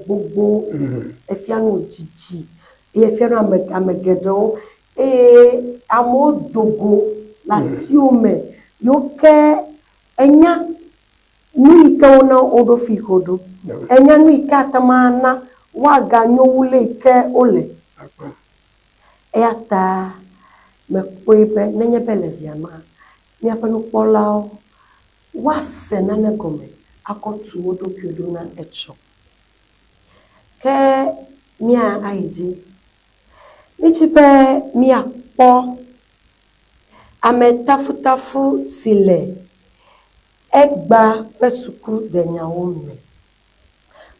gbogbo, efia nu dzidzi eye efia nu ame ame geɖewo eye amewo do go le asiwò me yiwo ke enya nu yi ke wona woɖo fi yi ke woɖo. Enya nu yi ke ate ŋu ana woaganyo wu le yi ke wole. Eya ta mekpɔe be nenye be le zia ma, míaƒe nukpɔlawo woase nane gɔme akɔ tu wo ɖokuiwo ɖo na etsɔ. Ke mía ayi dzi. Mídi be míakpɔ ame tafutafu si le egbea ƒe sukudenyawo me.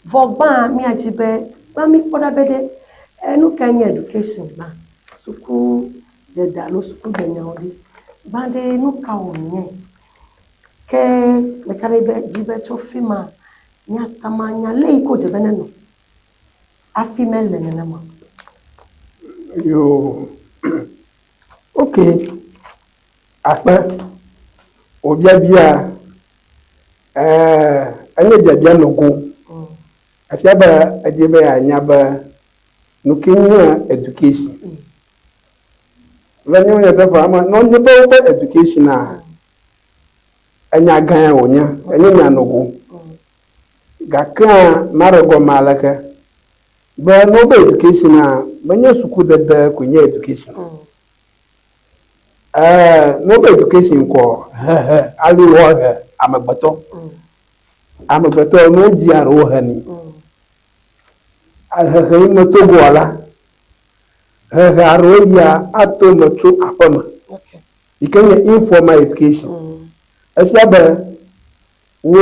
Vɔ gbã míadi be gbã míkpɔ ɖa be ɖe enu kae nye education gbã? Sukudede alo sukudenyawo ɖe, gbã ɖe nu ka wònye? Ke meka ɖe edzi be tso fi ma míate ŋu anya le yi ke wòdze be nenɔ hafi mele nenema o. Yoo, ok, akpe wò biabia ɛɛ enye biabia nogo. Efia be edze be yeanya be nu ke nye education. Le nye nyateƒe ame ne wonye be wobe education-a, enya gãe wònye, enye nya nogo. Gakea maɖe gɔme aleke? Be ne wobe education-a, menye sukudede koe nye education o. Ɛɛ, ne wobe education kɔ hehe alo woahe amegbetɔ. Amegbetɔ ne wodzia ɖe wohenɛ. Hehe yi meto goa la, hehe aɖewo lia ato eme tso aƒeme yi ke nye informal education. Efia be wo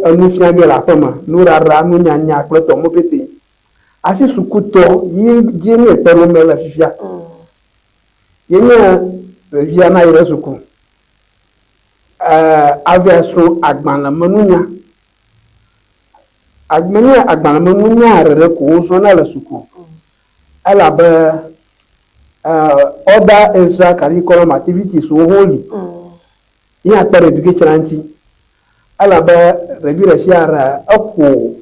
enu fia ge le aƒeme, nuɖaɖa, nunyanya kple tɔwo pɛtɛ. Hafi sukutɔ yi dzi míekpe ɖo me le fifia ye nye ɖevia nayi ɖe suku ɛɛ ava srɔ̃ agbalẽmenunya. Menye agbalẽmenunya ɖeɖe ko wosrɔ̃na le suku o. Elabe other extra curriculum activities wo hã li ye akpe ɖe education ŋuti. Elabe ɖevi ɖe sia ɖe eƒo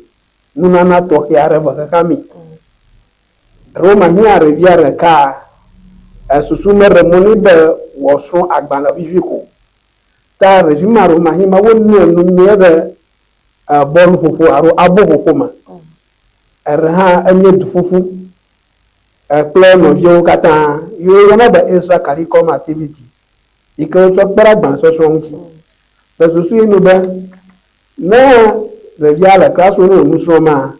nunana tɔxɛ aɖe va xexea mee. Ɖewomahiã ɖevia ɖeka susu meɖe mɔ nɛ be wòasrɔ̃ agbalẽ vivi ko o. Ta ɖevi ma ɖewomahi ma wonɛ nu nyuie ɖe bɔluƒoƒo alo aboƒoƒo me. Eɖe hã enye duƒuƒu kple nɔviawo katã yi woyɔna be extra curriculum activity yi ke wotsɔ kpe ɖe agbalẽsɔsrɔ̃ ŋuti. Le susu yi nu be ne ɖevia le classroom ne wò nu srɔ̃maa,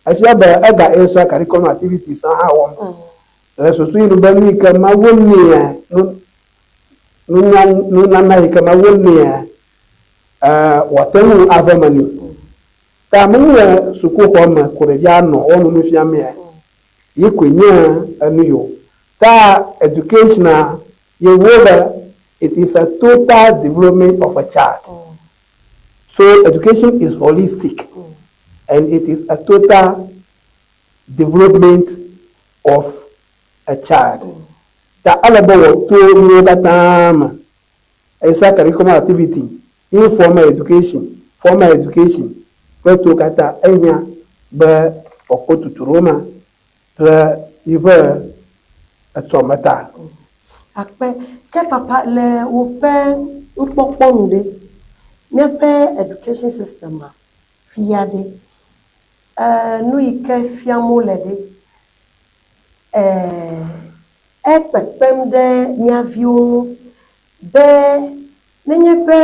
efia be ega extra curriculum activities hã wɔm. Le susu yi nu be nu yi ke Mawu nɛa, nunya, nunana yi ke Mawu nɛa, wòate ŋu ave eme nɛ. Ta menye sukuxɔ me ko ɖevia nɔ woanɔ nu fiamea ye koe nye enu yi o. Ta education-a, yevuwo be it is a total development of a child. So education is holistic and it is a total development of a child. Ta ele be wòato nuwo katã me. Extra curriculum activity, informal education, formal education kple towo katã ehiã be wòakpɔ tutuɖo ma ɖe yiƒe etsɔme ta. Akpe. Ke papa le woƒe nukpɔkpɔ nu ɖe, míaƒe education system a fia ɖe, nu yi ke fiam wole ɖe, ekpekpem ɖe mía viwo ŋu be nenye be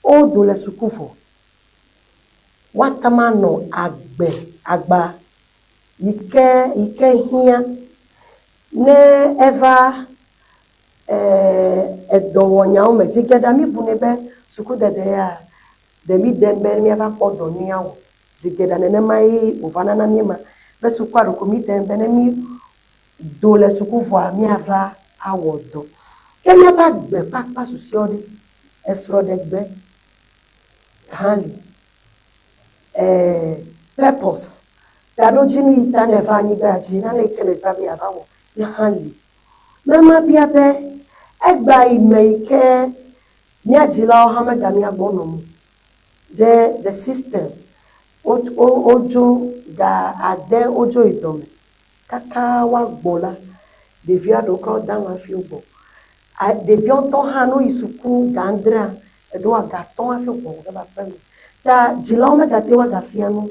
wodo le suku vɔ, woate ŋu anɔ agbe agba yi ke yi ke hiã ne eva edɔwɔnyawo me. Zi geɖea míebunɛ be sukudede ya ɖe míde be míava kpɔ dɔ nyui awɔ. Zi geɖea nenemae wòvana na mí ema be sukua ɖeko míde be ne mí do le suku vɔa, míava awɔ dɔ. Ke míaƒe agbe ƒe akpa susɔewo ɖe? Esrɔ̃ɖegbe hã li. Ɛɛ, purpose, taɖodzinu yi ta nèva anyigba dzi, nane yi ke nèva be yeava wɔ ye hã li. Ne mabia be, egbea yi me yi ke mía dzilawo hã mega mía gbɔ nɔm o ɖe the system. Wo wo wodzo ga ade wodzo yi dɔme. Kaka woagbɔ la, ɖevia ɖewo kura woda alɔ̃ hafi wogbɔ. A ɖeviawo ŋutɔ hã ne woyi suku ga adrea, eɖewoa ga atɔ̃ hafi wogbɔ va aƒeme. Ta dzilawo megate ŋu agafia nu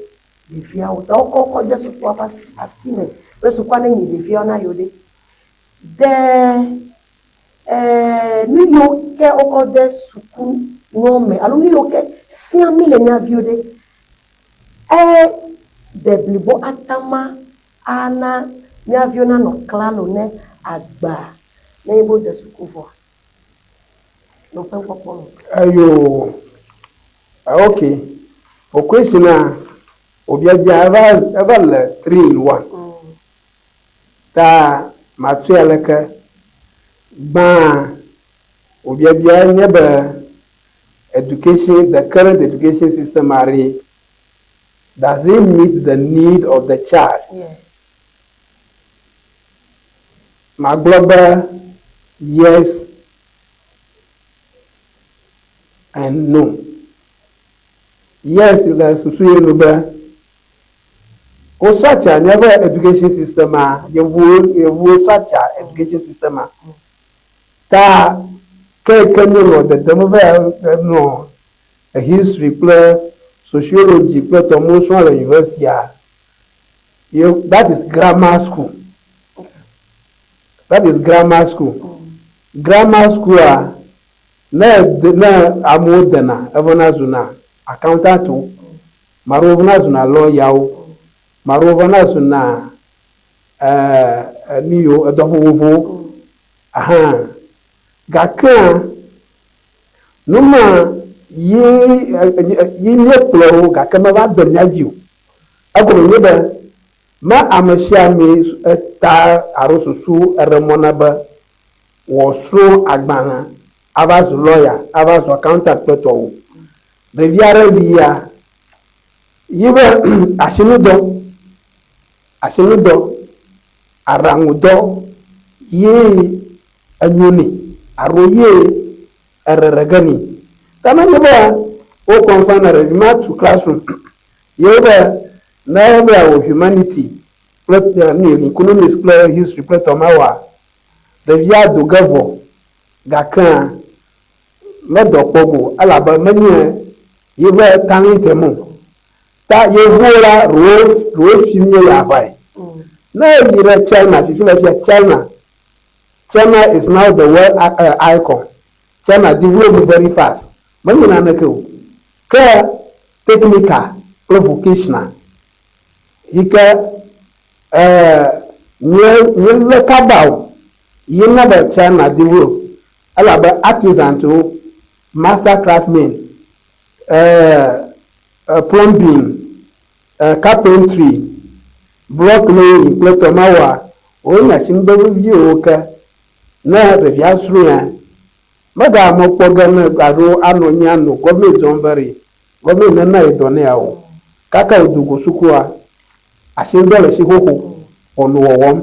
ɖeviawo o. Ta wokɔ wo kɔ de sukua ƒe asi asi me be sukua nenyi ɖeviawo na yewo ɖe. De e nu yiwo ke wokɔ de suku nuwo me alo nu yiwo ke fiam mi le mía viwo ɖe, e de blibo atama ana mía viwo nanɔ klalo ne agbea ne nye be wode suku vɔa? Le woƒe nukpɔkpɔ me. Eyo, ok. O question a, obiabia eva eva le 3 in 1. Ta matsɔe aleke. Gbã, obiabia nye be education, the current education system are does it meet the need of the child? Yes. Magblɔ be yes and no. Yes le susu ye nu be wo structure míaƒe education system a yevuwo yevuwo structure education system a ta ke ke míenɔ dedem va nɔ history kple sociology kple tɔmewo srɔ̃ le university a ye that is grammar school. That is grammar school. Grammar school a ne ne amewo dena evana zuna accountant wo, ame aɖewo vana zuna lawyer wo, ame aɖewo vana zuna eh, nu yiwo edɔ vovovowo. Ahan. Gakea nu ma ye ye míekplɔ wo gake meva de mía dzi o. Egɔme nye be me ame sia ame eta alo susu eɖe mɔ na be wòasrɔ̃ agbalẽ ava zu lawyer, ava zu accountant kple tɔwo. Ɖevi aɖe lia yi be asinudɔ, asinudɔ, aɖaŋudɔ ye enyo nɛ alo ye eɖeɖe ge nɛ. Ke nenye be wo confine ɖevi ma to classroom ye be ne be yeawɔ humanity kple nu economics kple history kple tɔ mawoa, ɖevia do ge vɔ gakea medɔ kpɔ go elabe menye yiƒe talent me o. Ta yevuwo la ɖewo ɖewo fi mí le aʋae. Ne eyi ɖe China fifi le fia China, China is now the world icon. China develop very fast. Menye naneke o. Ke technical kple vocational yi ke mía míelé kaba o ye na be China develop elabe artisans wo, master craftsmen, plumbing, carpentry, block laying kple tɔ mawoa, wonye asinudɔ veviwo ke ne ɖevia srɔ̃ea, meganɔ kpɔ ge ne alo anɔ anyi anɔ gɔmɛnt zɔm be ɖe gɔmɛnt nena ye dɔ ne ya o. Kaka wòdo go sukua, asinudɔ le esi xoxo wònɔ wɔwɔm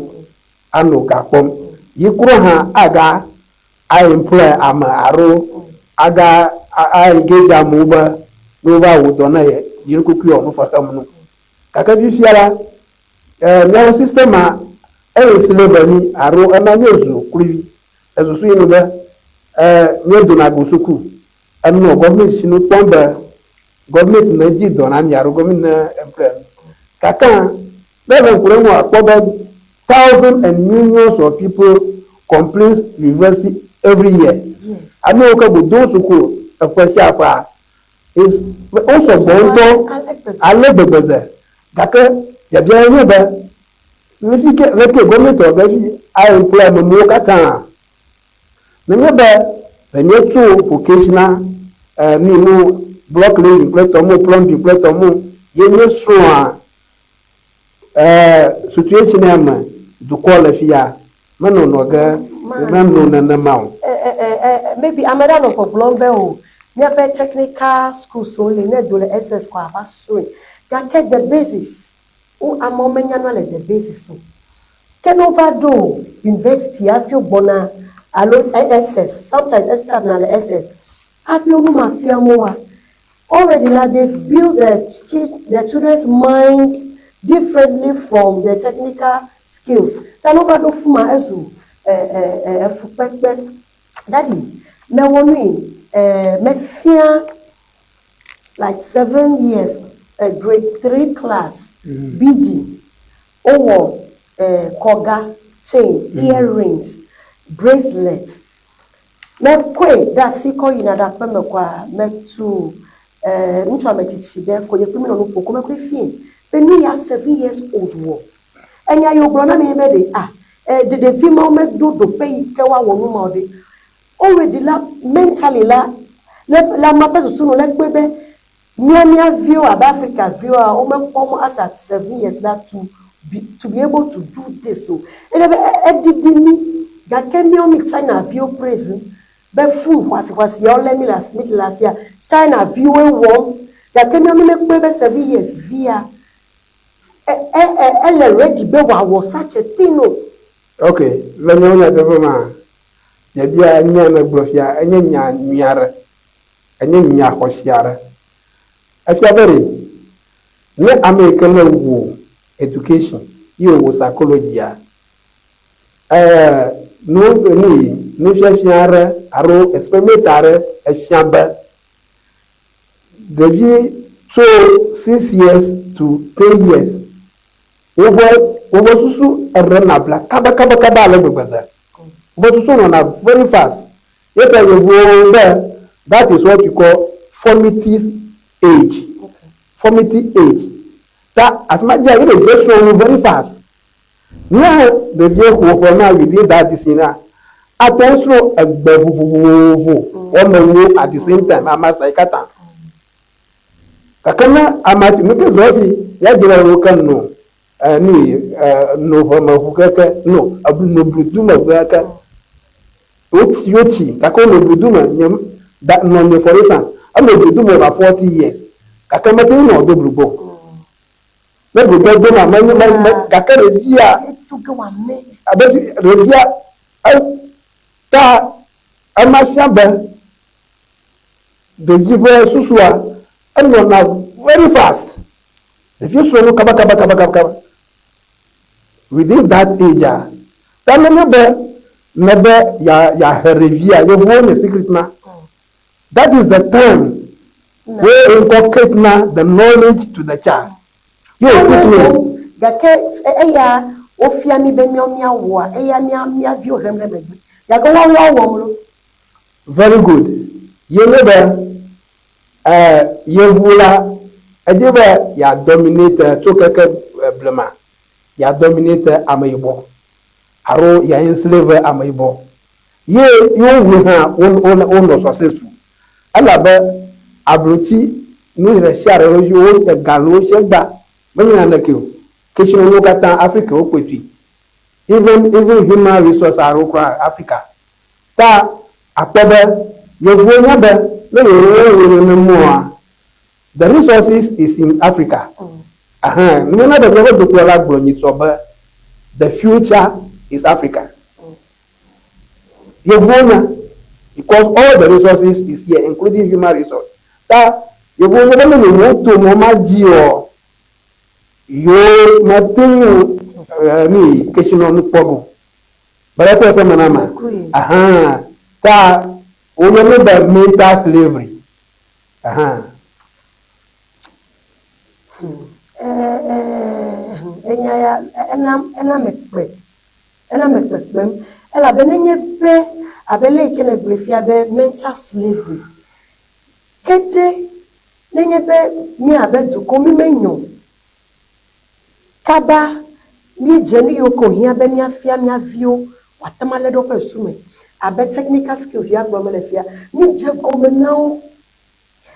anɔ ga kpɔm. Yi kura hã aga a employ ame alo aga a engage amewo be ne wova wɔ dɔ na ye dziɖukuku wɔ nu fexem no. Gake fifia la, míaƒe system a eye slavery mí alo ena míezu kluvi. Esusu yi nu be míedona go suku enɔ gɔmɛnt si nu kpɔm be gɔmɛnt ne dzi dɔ na mí alo gɔmɛnt ne employ mí. Gake ne ele ŋku ɖe eŋua akpɔ be thousands and millions of people complete university every year. Ame yiwo ke godo suku eƒe sia ƒea is wo sɔgbɔ ŋutɔ ale gbegbe ze. Gake biabia ye nye be fi ke leke gɔmɛnt wɔ ge fi a employ ame mawo katã? Nenye be ɖe míetso vocational nu nu block laying kple tɔmo, plumbing kple tɔmo ye míesrɔ̃a situation ya me dukɔ le fia menɔnɔ ge menɔ nenema o. Maybe ame ɖe anɔ gbɔgblɔm be o míaƒe technical schools wo li ne do le SS kɔ ava srɔ̃e gake the basis wo amewo menya nua le the basis o. Ke ne wova ɖo university hafi wogbɔna alo SS sometimes estart na le SS hafi wo nu ma fiam woa. Already la, they've built their, their children's mind differently from their technical skills. Ta ne wova ɖo fi ma ezu efukpekpe. Daddy, mewɔ nui, mefia like 7 years, grade 3 class, beading. Wowɔ kɔga, chain, earrings, bracelet. Mekɔe ɖe asi kɔ yina ɖe aƒeme kɔa, metu ŋutsu ametsitsi ɖe ko nye kpli mi nɔ nu ƒom ko mekɔe fiɛ be nu ya 7 years old wɔ. Enya yi wògblɔ na mi be ɖe ah ɖevi mawo meɖo ɖoƒe yi ke woawɔ nu ma o ɖe. Already la, mentally la, le amea ƒe susu nu le kpɔe be mía viwo abe Africa viwoa, womekpɔ mɔ as at 7 years la to be able to do this o. Eye be eɖiɖi mí gake míawo mi China viwo praise be phone xɔasi xɔasi yawo lé mi le asia, China viwoe wɔm gake míawo mi mekpɔe be 7 years via ele ready be wòawɔ such a thing o. Ok, le míawo nyateƒe ma, biabia nya ne gblɔ fia enye nya nyui aɖe, enye nya xɔasi aɖe. Efia be ɖe ne ame yi ke ne wɔ education ye wòwɔ psychology-a, nu nu yi nufiafia aɖe alo experiment aɖe efia be ɖevi tso 6 years to 10 years woƒe susu eɖena bla kaba kaba kaba ale gbegbe ze. Woƒe susu nɔna very fast. Ye ta yevuwo be that is what you call formative age. Formative age. Ta afi ma dzia ye ɖevia srɔ̃ nu very fast. Ne ɖevia xɔ ƒe ma within that this na, ate ŋu srɔ̃ egbe vovovovo woame ewo at the same time amasa yi katã. Gake ne amea nu ke zɔ fi ya dzra wo ke no nu yi no ʋe me ʋu keke no no bludu me ʋu keke wotsi wotsi gake wonɔ bludu me nye da nɔ nye for instance enɔ bludu me over 40 years gake mete ŋu nɔ do blugbo ne blugbo do ma me me me gake ɖevia Eto ge wòame. Abe ɖevia ta ema fia be ɖevi ƒe susua enɔna very fast. Ɖevi srɔ̃ nu kaba kaba kaba kaba kaba within that age a. Ta nenye be nebe ya yahe ɖevia, yevuwo nye secret ma, that is the time wey inculcate na the knowledge to the child ye o put me. Gake eya wofia mi be míawo míawɔa eya mía viwo hem ɖe megbe. Gake woawo ya wɔm lo. Very good. Ye nye be yevu la edzi be ya dominate tso keke blema ya dominate ameyibɔ alo ya enslave ameyibɔ. Ye yewo hã wonɔ successful elabe ablotsi nu ɖe sia ɖe wo ega le wo si egba menye naneke o. Kesinɔnuwo katã Afrika wokpɔe tui. Even human resource aɖewo kura Afrika. Ta akpɔ be yevuwo nya be ne yewo wɔ nenemɔa, the resources is in Africa. Ahan, nunya ɖe míaƒe dukplɔla gblɔ nyitsɔ be the future is Africa. Yevuwo nya because all the resources is here, including human resource. Ta yevuwo nya be ne yewo to mɔ ma dzi o, yewo mate ŋu nu yi kesinɔnu kpɔ go. Bele kpɔ se me na ma. Ahan, ta woyɔnɛ be mental slavery. Ahan. Enya ya ena mekpe ena me kpekpem elabe nenye be abe le yi ke nègblɔe fia be mental slavery ke ɖe nenye be mí abe dukɔ mí menyo kaba míedze nu yiwo ke wòhiã be míafia mía viwo wòate ŋu alé ɖe woƒe susu me abe technical skills ya gblɔm mele fia mídze gɔme na wo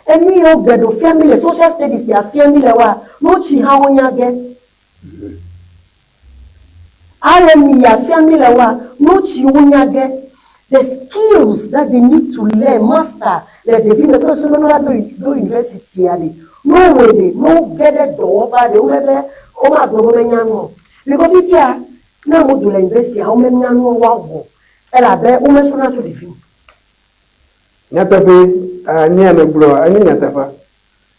enu yiwo geɖewo fia mí le social studies ya fia mí le woa ne wotsi hã wonya ge RME ya fia mí le woa ne wotsi wonya ge. The skills that they need to learn, master le ɖevi me kple ne woava do university ya ɖe ne wowɔe ɖe ne woge ɖe dɔwɔƒe aɖe womeve womagblɔ be womenya nu o because fifia ne amewo do le university womenya nu woawɔ elabe womesrɔ̃na tso ɖevi me. Nyateƒe, nye ya megblɔ enye nyateƒe.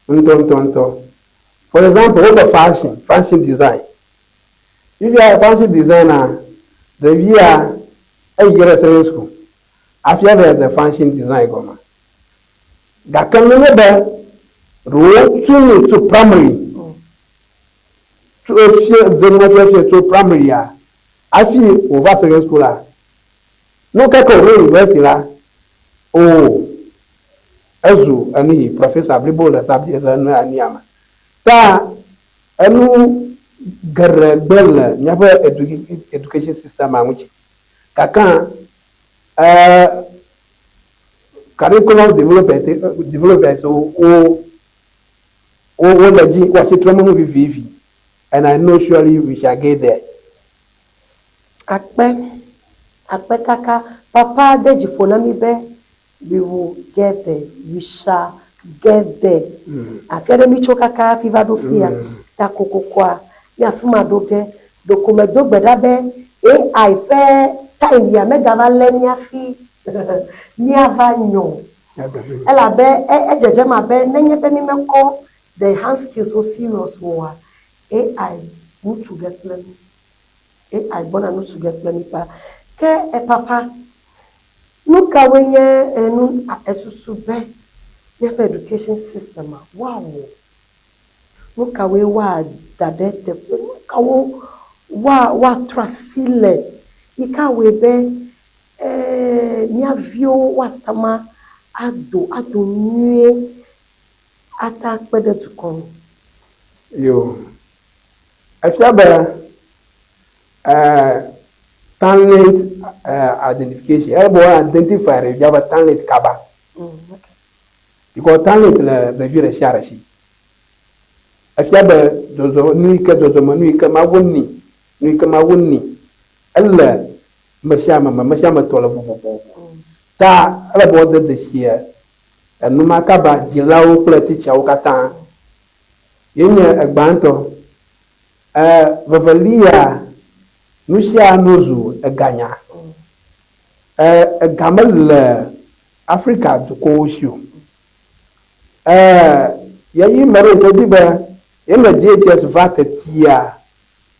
Ŋutɔŋutɔŋutɔ. For example, wobe fashion, fashion design. Fifia fashion designer, ɖevia eyi ɖe secondary school hafi ava dze fashion design gɔme. Gake nenye be ɖewo wotunɛ tso primary, tso efia dze nufiafia tso primary-a hafi wòva secondary school la, nu keke wòɖo university la, oo, ezu enu yi professor blibo le subject le enu ya me. Ta enu geɖe gblẽ le míaƒe education system-a ŋuti. Gake curriculum developers wo wole dzi woatsi trɔm enu vivivi and I know surely we shall get there. Akpe, akpe kaka. Papa de dzi ƒo na mí be we will get there, we shall get there. Afi aɖe mí tso kaka hafi va ɖo fia. Ta kokokoa, mí afi ma ɖo ge. Ɖeko medo gbe ɖa be AI ƒe time ya megava lé mí hafi míava nyɔ o. Elabe edzedzem abe nenye be mí mekɔ the hand skills wo serious oa, AI nu tu ge kple mí. AI gbɔna nu tu ge kple mí kpa. Ke epapa, nu kawoe nye enu esusu be míaƒe education system a woawɔ? Nu kawoe woada ɖe teƒe? Nu kawo woatrɔ asi le yi ke awɔe be mía viwo woate ŋu ado ado nyuie ate akpe ɖe dukɔ ŋu? Yo, efia be talent identification, ele be woa identify ɖevia be talent kaba. Because talent le ɖevi ɖe sia ɖe si. Efia be dzɔdzɔ nu yi ke dzɔdzɔme nu yi ke Mawu ni, nu yi ke Mawu ni ele me sia ame me, me sia ame tɔ le vovovovo. Ta ele be woade dzesi enu ma kaba dzilawo kple titsawo katã. Ye nye egbãtɔ. E vevelia, nu sia nu zu eganya. E ega mele Afrika dukɔwo si o. E yeyi me ɖo ŋku edzi be ye le JHS va tetia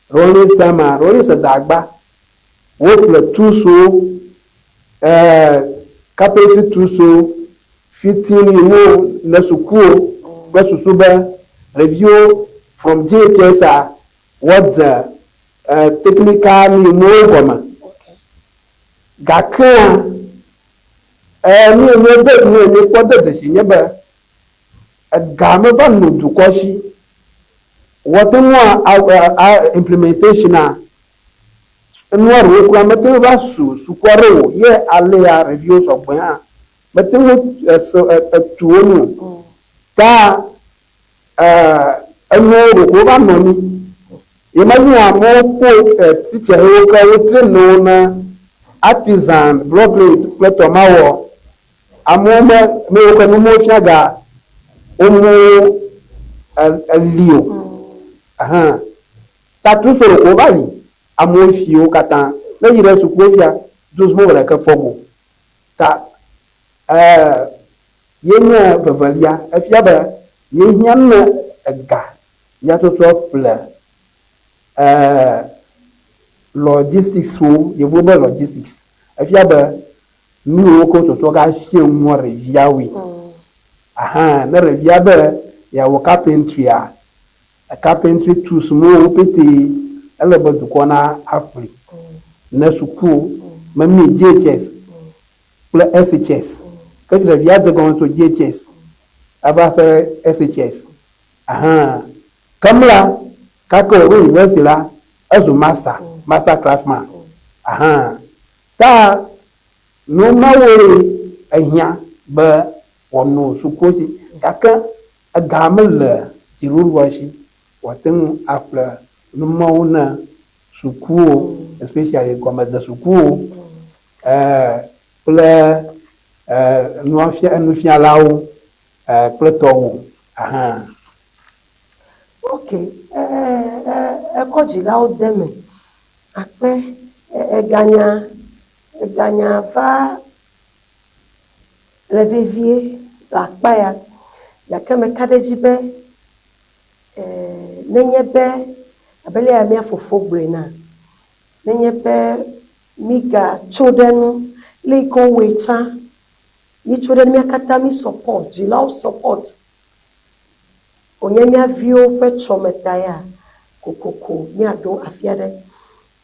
Rolling Sema, Rolling Sedagba, woƒle tools-wo, e carpentry tools-wo, fitting wo le sukuwo kple susu be ɖeviwo from JHS-a woadze e technical nuwo gɔme. Gakea e nu yi míede nu yi míekpɔ de dzesi nye be ega meva nɔ dukɔ si woate ŋu a implementation-a enua ɖewo kura mete ŋu va su suku aɖe o ye alea ɖeviwo sɔgbɔe hã mete ŋu ese etu wo nu o. Ta enuwo ɖeko wova nɔ anyi. Ye menye amewo kpɔ teacher yiwo ke wo train wo ne artisan, blockade kple tɔ mawɔ. Amewo me me yiwo ke nu fia ga womo eli o. Ahan. Ta tools ɖeko wova li. Amewo fi wo katã. Ne yi ɖe sukuwo fia, tools mewɔ ɖeke fɔ go. Ta ye nye vevelia. Efia be míehiã ne ega míatsɔtsɔ ƒle logistics-wo, yevuwo be logistics. Efia be nu yiwo ke wotsɔtsɔ ga sie nua ɖeviawoe. Ahan ne ɖevia be yeawɔ carpentry-a, carpentry tools mawo pɛtɛ ele be dukɔ na aƒli ne sukuwo memi JHS kple SHS. Ke ɖevia dze gɔme tso JHS ava se ɖe SHS. Ahan keŋ la, kake wòɖo university la, ezu master, master craftsman. Ahan ta nu mawoe ehiã be wòanɔ sukuwo dzi gake ega mele dziɖuɖua si wòate ŋu aƒle nu mawo na sukuwo, especially gɔmedesukuwo kple nufialawo kple tɔwo hã. Ok, ekɔ dzilawo de eme akpe eganya eganya va le vevie le akpa ya. Gake meka ɖe edzi be eh, nenye be abe alea mía fofo gblɔe na, nenye be mígatso ɖe nu le yi ke wowɔe tsã, Mítso ɖe mía katã mí support, dzilawo support wònye mía viwo ƒe tsɔme ta ya kokoko míaɖo afi aɖe.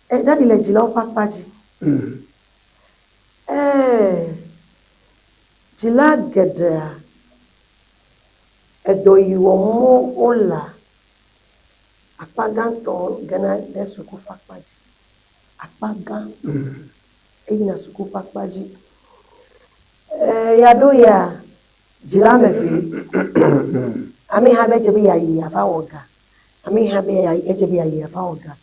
E, daddy le dzilawo ƒe akpa dzi. E, dzila geɖea edɔ yi wɔm wolea, akpa gãtɔ gena ɖe suku ƒe akpa dzi. Akpa gãtɔ eyina suku ƒe akpa dzi. Eya ɖo ya dzila ame eve. Ame yi hã be edze be yeayi yeava wɔ ga. Ame yi hã be edze be yeayi yeava wɔ ga.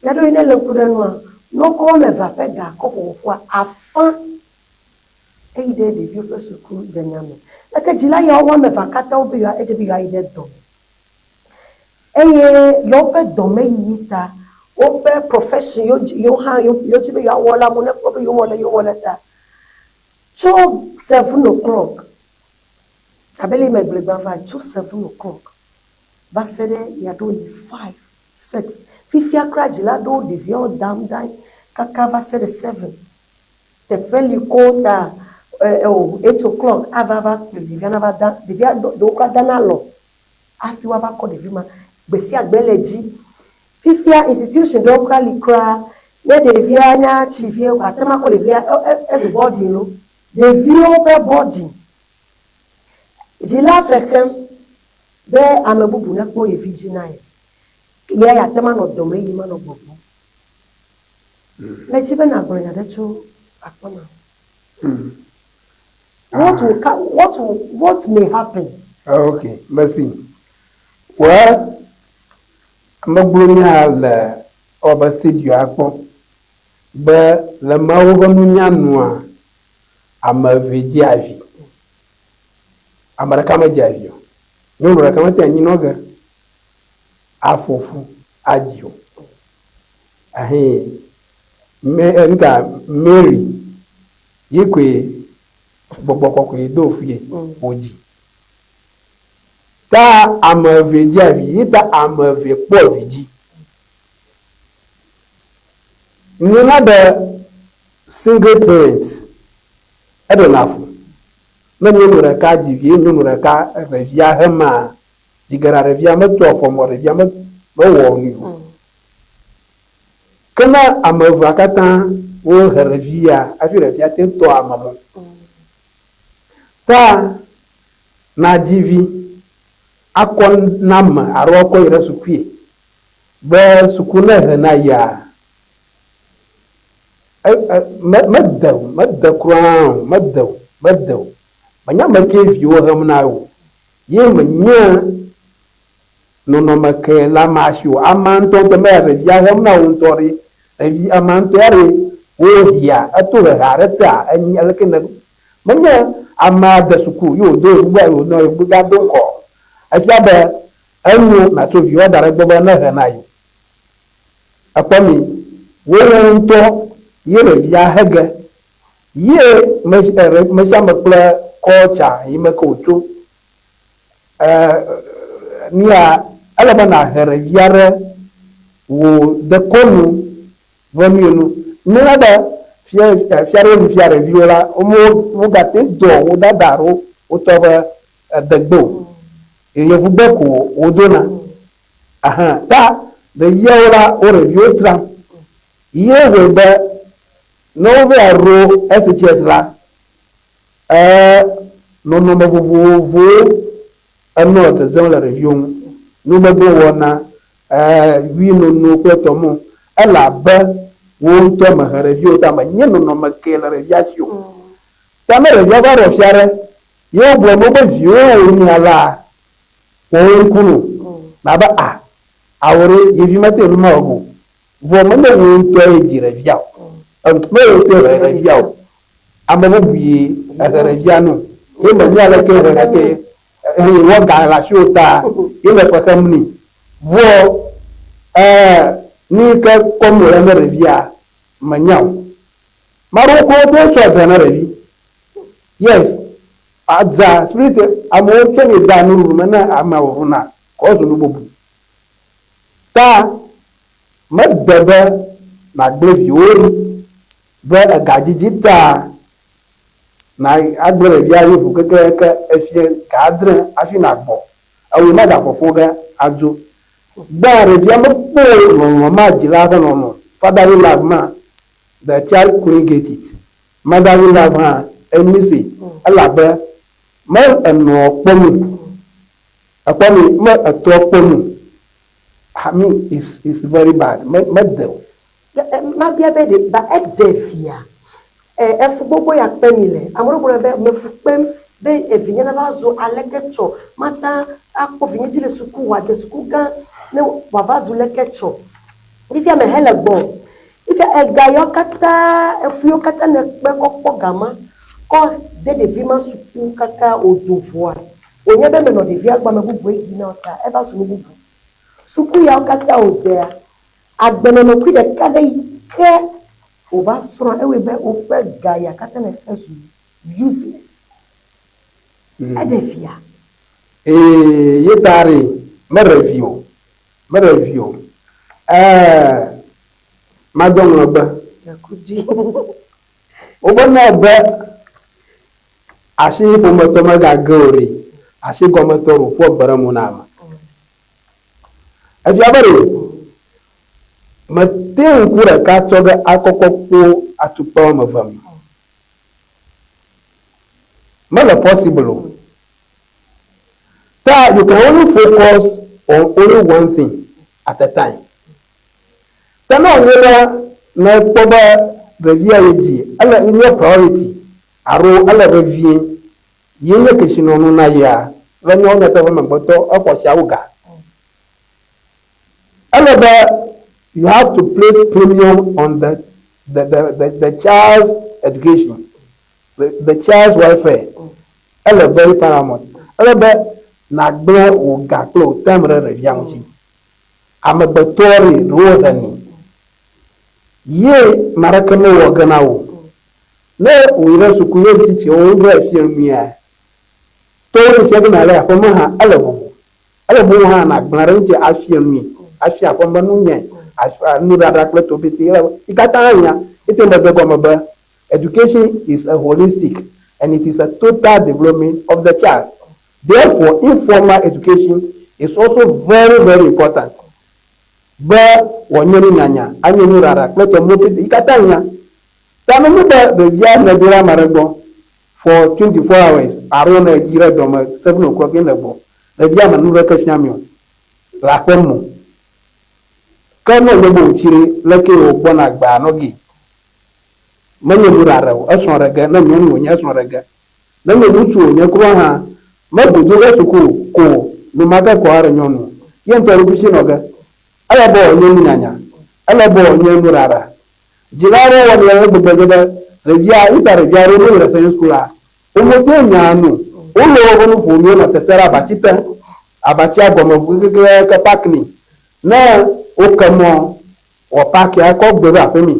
Ya ɖo yi ne le ŋku ɖe nua, ne wokɔ wo ame evea ƒe ga kɔ ƒoƒua, afã eyi ɖe ɖeviwo ƒe suku denya me. Gake dzila yawo wo ame evea katã wobe yewoa edze be yewoayi ɖe dɔme. Eye le woƒe dɔmeyiyi ta, woƒe profession yewo dzi yewo hã yewo dzi be yewoawɔ la, amewo nekpɔ be yewowɔ le yewowɔ le ta. Tso seven o'clock, abe le yi megblɔe gbã va yi, tso seven o'clock va se ɖe yeaɖo yi five, six. Fifia kura dzila aɖewo ɖeviawo dam ɖe anyi kaka va se ɖe seven. Teƒe li koŋ ta eo eight o'clock ava va kplɔe ɖevia nava da, ɖevia ɖewo kura dana alɔ hafi woava kɔ ɖevi ma gbesiagbe le edzi. Fifia institution ɖewo kura li kura ne ɖevia nya tsi vie ko ate ŋu akɔ ɖevia ezu boarding lo. Ɖeviwo ƒe boarding. Dzila fe xem be ame bubu nekpɔ ye vi dzi na ye. Ya yeate ŋu anɔ dɔme yim anɔ gbɔgbɔm. Medzi be nàgblɔ nya ɖe tso akpa ma ŋu. What will what will, what may happen? Ah, okay, merci. Well, megblɔ nya le ewɔ studio akpɔ be le Mawu ƒe nunya nua, ame eve dzia vi. Ame ɖeka medzia vi o. Nyɔnu ɖeka mete anyi nɔ ge afɔ fu adzi o. Ahe, me, nuka Mary Ye koe gbɔgbɔ kɔkɔe do fue wòdzi. Ta ame eve dzia vi, ye ta ame eve kpɔ vi dzi. Nuna be single parents eɖena fu. Ne nyɔnu ɖeka dzi vi ye nyɔnu ɖeka ɖevia hemaa, dzi geɖea ɖevia metu afɔ me o, ɖevia mewɔ nui o. Ke ne ame evea katã wohe ɖevia hafi ɖevia te ŋu tɔ ame mɔ. Ta nadzi vi akɔ na ame alo akɔ yi ɖe sukue be suku ne he na yia, e, e, me, mede o, mede kura o, mede o, mede o. Menye ame kee viwo hem na o. Ye menye Nɔnɔme ke le amea si o. Amea ŋutɔŋutɔ mele ɖevia hem na wò ŋutɔ ɖe. Ɖevi, amea ŋutɔ ya ɖe wò hia eto hehe aɖe tea enyi aleke ne menye amea de suku ye wòdo yevugbea alo wònɔ yevugbea do ŋgɔ. Efia be enyo nàtso viwòa da ɖe egbɔ be nehe na ye. Ekpɔ mi, wò ŋutɔ ye ɖevia he ge ye me, mesiame kple culture yi me ke wòtso. Nuya, ele be nàhe ɖevi aɖe wò dekɔnu ƒe nu nu. Míenya be fia fia aɖewo li fia ɖeviwo la, wome wogate ŋu doa wo dada alo wo tɔ ƒe degbe o. Yevugbe ko wodona. Ahan ta ɖeviawo la, wo ɖeviwo tram. Ye wɔe be ne wova ɖo SHS la, Ɛ̃, nɔnɔme vovovowo enɔ zezem le ɖeviwo ŋu. Nu gbegblẽ wɔna, ɛ̃, winono kple tɔmɔ. Ele abe wò ŋutɔ mèhe ɖeviwo o ta menye nɔnɔme kee le ɖevia si o. Ta ne ɖevia va ɖɔ fia ɖe, ye wogblɔ na wo be viwòe wònyi alea, wɔ wò ŋku nu nàbe a, ao ɖe, ye vi mete ŋu nu ma wɔge o. Vɔ menye wò ŋutɔe dzi ɖevia o. Menye wò ŋutɔe he ɖevia o. Ame bubu ye ehe ɖevia nu. Ye menye aleke he gake eye wɔ ga le asiwò ta ye le fe xem nɛ. Vɔ e nu yi ke kɔm wòle ne ɖevia menya o. Maɖewo kɔ wote sɔ ze ne ɖevi. Yes. Adza spirit amewo tsɔnɛ dea nuɖuɖu me ne amea wòvuna kɔ zu nu bubu. Ta mede be nàgblẽ viwò ɖi be egadzidzi ta na agblẽ ɖevia ye ŋu kekeake efie ga adre hafi nàgbɔ. Ewòe magafɔfɔ ge adzo. Gbã ɖevia mekpɔ lɔlɔ̃ ma dzila ƒe lɔlɔ̃, fatherly love ma, the child couldn't get it. Motherly love hã emiss elabe me enɔa kpɔm o. Ekpɔ mi me etɔ kpɔm o. I mean it's it's very bad. Me mede o. Mabia be ɖe ba eɖe via e efu gbogbo ya kpe mi le. Ame ɖewo gblɔna be mefu kpem be evinye nava zu aleke tsɔ mata akpɔ vinye dzi le suku wòade suku gã ne wòava zu leke tsɔ. Fifia mehe le gbɔ. Fifia ega yawo katã efu yiwo katã nèkpe kɔ kpɔ ga ma kɔ de ɖevi ma suku kaka wòdo voa wònye be menɔ ɖevia gbɔ ame bubue yi na o ta eva zu nu bubu. Suku yawo katã wòdea Agbenɔnɔ kui ɖeka ɖe yi ke wòva srɔ̃a, ewɔe be woƒe ga ya katã nèxe zu useless. Eɖe via? Ee, ye ta ɖe, meɖe vi o. Meɖe vi o. Ɛɛ, madɔ ŋlɔgbe. Gakudui. Wobe nɛ be asi ƒometɔ megage o ɖe, asi gɔmetɔ ɖo ƒua gbe ɖe mo na ame. Efia be ɖe mete ŋku ɖeka tsɔ ge akɔkɔ kpo atukpa woame eve me. Mele possible o. Ta you can only focus on only one thing at a time. Ta ne wònye be ne ekpɔ be ɖevia ye dzi ele nye priority alo ele vevie Ye nye kesinɔnu na yea? Le míawo nyateƒe megbetɔ exɔ sia wu ga. Ele be you have to place premium on the the the the, the child's education, the, the child's welfare. Ele very paramount. Ele be nàgblẽ wò ga kple wò time ɖe ɖevia ŋuti. Amegbetɔ ɖe ɖewo heni. Ye ame aɖeke mewɔ ge na wò. Ne wòyi ɖe suku ye tsitsiwo va fia nuia, tɔwo yi fia ge nàle aƒeme hã, ele vovo. Ele be wò hã nàgblẽ ɖe eŋuti afia nui, afia aƒeme nunyae, nuɖaɖa kple tɔwo pɛtɛ yi katã hiã. Ete mede egɔme be education is a holistic and it is a total development of the child. Therefore, informal education is also very very important be wòanye nunyanya, anye nuɖaɖa kple tɔwo pɛtɛ yi katã hiã. Ta ne nye be ɖevia nèdo ɖe ame aɖe gbɔ for 24 hours alo ne yi ɖe dɔme 7 o'clock ye nègbɔ, ɖevia me nu ɖeke fia mi o le aƒe me o. Ke ne wònye be wòtsi ɖe, leke wògbɔna agbea nɔ gee? Menye nu ɖaɖe o, esrɔ̃ ɖe ge, ne nyɔnu wònye esrɔ̃ ɖe ge. Ne nye ŋutsu wònye kura hã, megodo ge suku ko numake kɔ aɖe nyɔnu o. Ye ŋutɔ ɖokui si nɔ ge. Ele be wòanye nunyanya. Ele be wòanye nuɖaɖa. Dzila aɖewo wɔnɛ ale gbegbe nye be ɖevia, ŋutsu ɖevi aɖewo ne wole secondary school la, womete nyaa nu o. Wolɔ woƒe nuƒonuwo nɔ tete ɖe abatsi te, abatsia gɔme ŋu kekeake park nɛ. Ne woke mɔ wɔ parkia, ekɔ gbe ɖo aƒeme.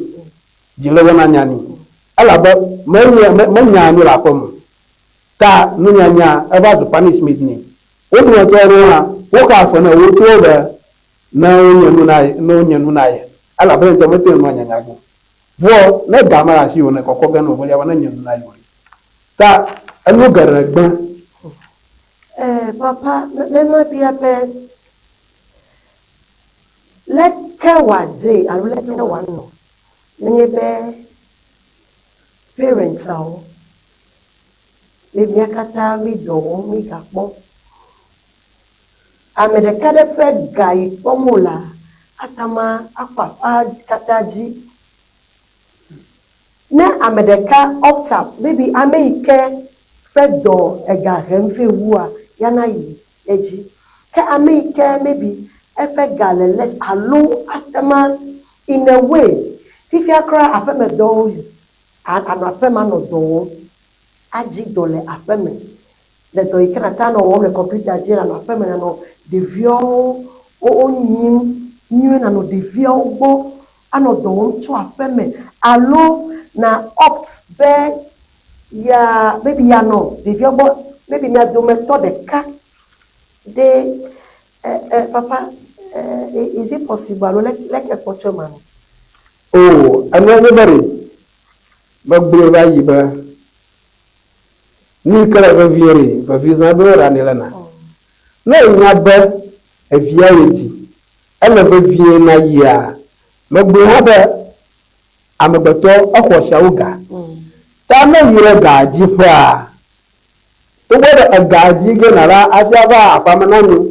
Dzilawo nanya nɛ elabe menye, menyaa nu le aƒeme o. Ta nunyanya eva zu punishment nɛ. Wo dometɔ aɖewo hã, woxea fe ne wo towo be ne wonye nu na ye, ne wonye nu na ye, elabe ye ŋutɔ mete ŋu nɔa nyanya ge o. Vɔ ne ga mele asiwò ne kɔkɔ ge ne wò velia be ne nye nu na ye o ɖe. Ta enu geɖe gblẽ. Eh, papa, me mabia be, leke wòadzee alo leke wòanɔ nenye be parents-awo, be mía katã mí dɔ wɔm, mí gakpɔ Ame ɖeka ɖe ƒe ga yi kpɔm wolea, ate ŋu akpɔ aƒea katã dzi. Ne ame ɖeka opt out, maybe ame yi ke ƒe dɔ ega hem vɛ wua, ya nayi edzi. Ke ame yi ke maybe eƒe ga le less alo ate ŋu in a way, fifia kura aƒemedɔwo li, anɔ aƒeme anɔ dɔ wɔm, adzi dɔ le aƒeme. Le dɔ yi ke nàte anɔ wɔm le kɔmpiuta dzi, nànɔ aƒeme nànɔ ɖeviawo wo nyim nyuie, nànɔ ɖeviawo gbɔ anɔ dɔ wɔm tso aƒeme alo na opt be Ya maybe ya nɔ ɖevia gbɔ maybe mia dometɔ ɖeka ɖe e e papa e is it possible alo leke ekpɔ tso ema nu? Oo, enua nye be ɖe megblɔe va yi be nu yi ke le vevie ɖe, vevi zã be woɖanɛ lena. Ne ènya be evia ye dzi, ele vevie na yia, megblɔe hã be amegbetɔ exɔ sia wu ga. Ta ne yi ɖe ga dzi ƒea, togbɔ be ega dzi ge nàla hafi ava aƒea me na nyo,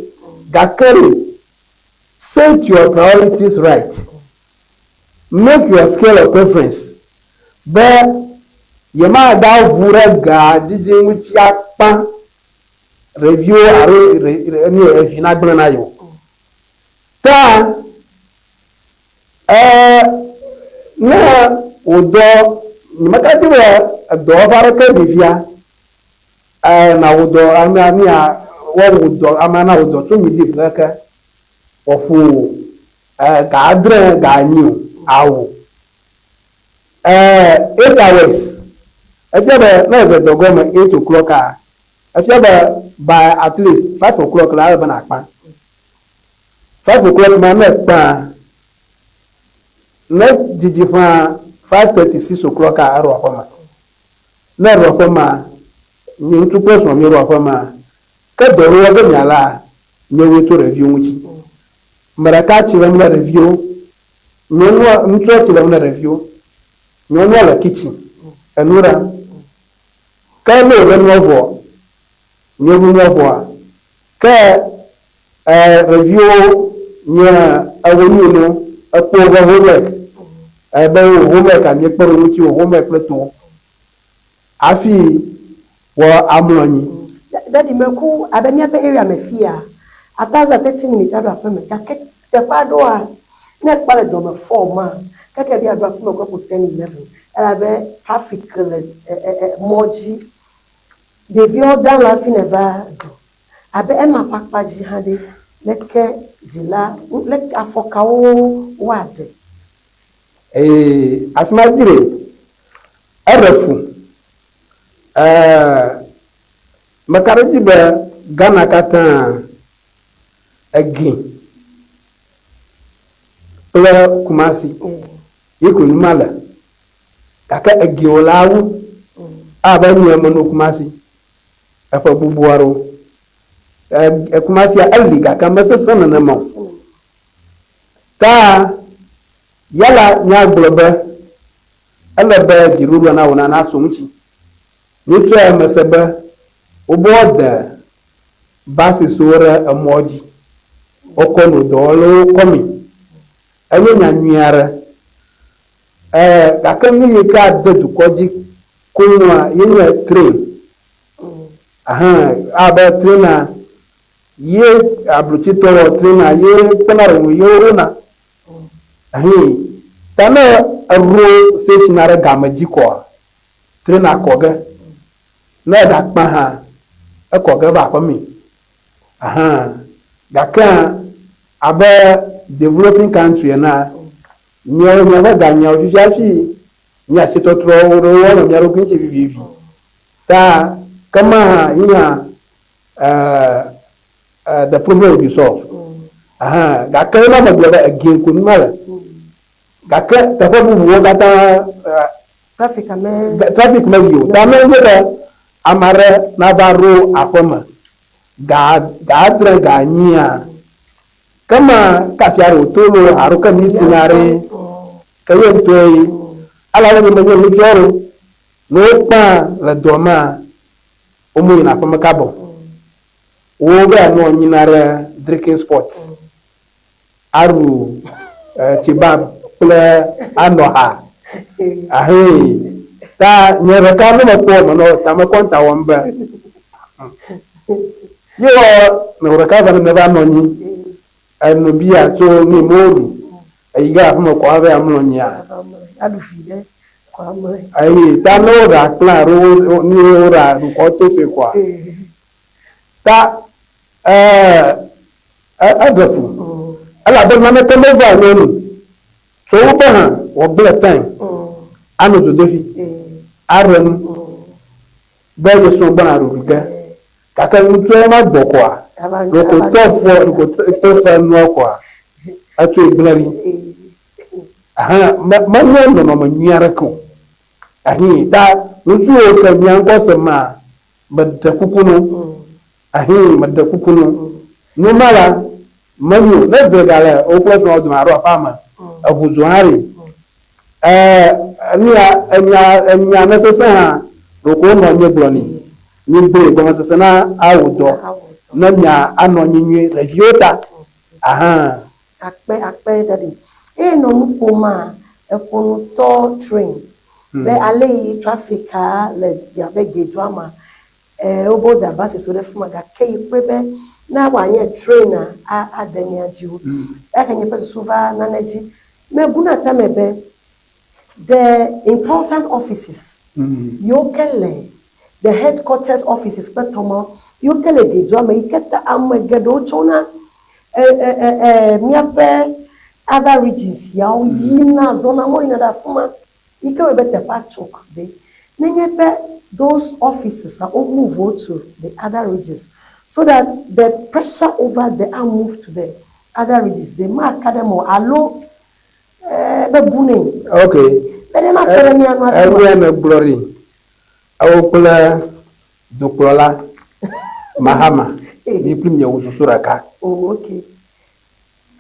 gake ɖe, set your priorities right. Make your scale of preference be yemagavu ɖe ga dzidzi ŋuti akpa ɖeviwo alo evi nagblẽ na yewo. Ta e ne wòdɔ nyemeka di be edɔwɔƒe aɖeke ɖevia e nawò dɔ amea mia woawò dɔ amea nawò dɔ tso midi keke wòaƒo e ga adre ga enyi o awò. E 8 hours efia be ne edze dɔ gɔme 8 o'clock a efia be by at least 5 o'clock la ele be nakpa. 5 o'clock ma ne ekpã ne dzidzi ƒã 5:30, 6 o'clock a eɖo aƒeme. Ne eɖo aƒemea, nye ŋutsu kple srɔ̃ míeɖo aƒemea, ke dɔ ɖo wɔ ge miala míewoe to ɖeviwo ŋuti. Ame ɖeka tsi lem ɖe ɖeviwo, nyɔnua ŋutsua tsi lem ɖe ɖeviwo, nyɔnua le kitchen enu ɖam. Ke ne wòɖe nua vɔ, míeɖu nua vɔa, ke e ɖeviwo nye ewo nu no ekpɔ woƒe homework ebe wo homework a míekpe ɖe wo ŋuti wo homework kple towo hafi wɔ amlɔ anyi. Daddy meku abe míaƒe area me fia, ate azã 30 minutes aɖo aƒeme gake teƒe aɖewoa, ne ekpa le dɔme 4 ma, keke be aɖo aƒeme kɔ ƒo 10, 11 elabe traffic le mɔ dzi. Ɖeviwo dana hafi neva do. Abe ema ƒe akpa dzi hã ɖe, leke dzila, leke afɔ kawo woaɖe? Ee, afi ma dzi ɖe, eɖe fu. Ee, meka ɖe edzi be Ghana katã egi kple Kumasi ye ko nu ma le. Gake egiwo la wu abe nye menɔ Kumasi eƒe gbogbo aɖewo. E, Kumasia eli gake mesesẽ nenema o. Ta yala míagblɔ be ele be dziɖuɖua nawɔ nane aso ŋuti. Míetsɔe mese be wobe woade basiswo ɖe emɔ dzi. Wokɔ no dɔwɔlawo kɔmi. Enye nya nyui aɖe. E, gake nu yi ke ade dukɔ dzi koŋua ye nye train. Ahan, abe traina ye ablutsitɔwo traina ye kpena ɖe ŋu ye woɖona. Ahin, ta ne eɖo station aɖe game dzi kɔa, traina kɔ ge. Ne egakpã hã, ekɔ ge va aƒeme. Ahan, gake abe developing country enea, míawo míaƒe ganyawo fifia hafi mía asitɔtrɔwo ɖewo woanɔ mía ɖokui ŋuti vivivi. Ta ke ma hã yi hã the problem will be solved. Ahan, gake na megblɔ be egie ko nu ma le. Gake teƒe bubuwo katã Traffic me. Traffic meli o. Ta menye be ame aɖe nava ɖo aƒeme ga 7 ga 8a ke ma kafi aɖe wòto loo alo ke meeting aɖe ke ye ŋutɔe elabe nye menye ŋutsu aɖewo ne wokpã le dɔ mea womeyina aƒeme kaba o. Wo va nɔ nyina ɖe drinking spot aɖu tsibab kple anɔ ha ahee ta nye ɖeka ne mekpɔ menɔ tame kɔnta wɔm be ye wɔ ne ɖeka va ne va nɔ anyi enu bia tso nu yi mewoɖu eyi ge aƒeme kɔ ava amlɔ anyia Aɖu fi ɖe kɔ amlɔe. Eye ta ne woɖa akplẽ alo nu yi woɖa ɖukɔ to fe kɔa ta eɖe fu elabe naneke meva nyɔnu tso wobe hã wògblẽ time anɔ dzodoƒi aɖe nu. Be ye srɔ̃ gbɔna ɖuɖu ge. Gake ŋutsua va gbɔ koa, ɖeko tɔ fɔ, ɖeko tɔ fe nua koa, etsɔe gblẽ ɖi. Ehẽ, me, menye nɔnɔme nyui aɖeke o. Ehĩ, ta ŋutsuwo ke mia ŋkɔ se maa, meɖe kuku no. Ehĩ, meɖe kuku no. Nu ma la, menyo. Ne dzre gale wò kple srɔ̃wò dome alo aƒea me, eʋu zo hã ɖi. Ɛɛ, nuya, enya, enya ne sesẽ hã, ɖeko wonɔ anyi gblɔ nɛ. Migblɔe gɔmesese na awò dɔ ne mia anɔ anyi nyuie le viwo ta. Ahan. Akpe, akpe, daddy. Eye nɔ nu ƒom-a, eƒo nu tɔ train be aleyi traffic-a le abe Gedua ma, Ɛɛ, wobe woda buses wo ɖe fi ma gake yi kpɔe be ne woanye train a ade mía dzi wu. Eya ke nye ƒe susu va nane dzi. Mebuna tame be the important offices yiwo ke le the headquarters offices kple tɔ mawo yiwo ke le Gedua me yi ke ta ame geɖewo tsona e e e e míaƒe other regions yawo yina zɔna mɔ yina ɖe afi ma. Yi ke wɔe be teƒea choke ɖe. Nenye be those offices a wo move wo to the other regions so that the pressure over there a move to the other regions ɖe maka ɖe eme o alo be bu nɛ. Ok. Be ɖe makpe ɖe mía ŋu hafi Enye nègblɔ ɖi. Ewò kple dukplɔla Mahama mi kpli miewɔ susu ɖeka. Oh, ok.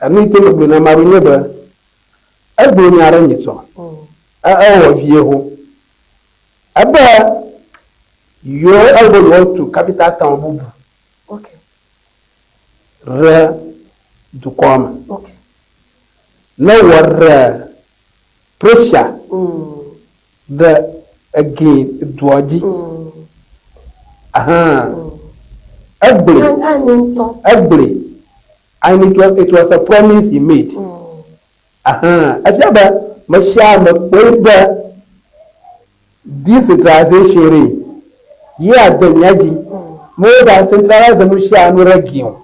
Enu yi ke megblɔ na ame aɖewo nye be, egblɔ nya aɖe nyitsɔ, ewɔ vie ho. Ebe yewo ele be yewoatu capital town bubu ɖe dukɔa me. Ne wɔ ɖe pressure ɖe egɛ dua dzi. Ahan. Egblɔe. Egblɔe. And it was, it was a promise he made. Ahan. Efia be me sia ame kpɔe be decentralization re ye ade mía dzi. Me wo ga centralize nu sia nu ɖe gi o.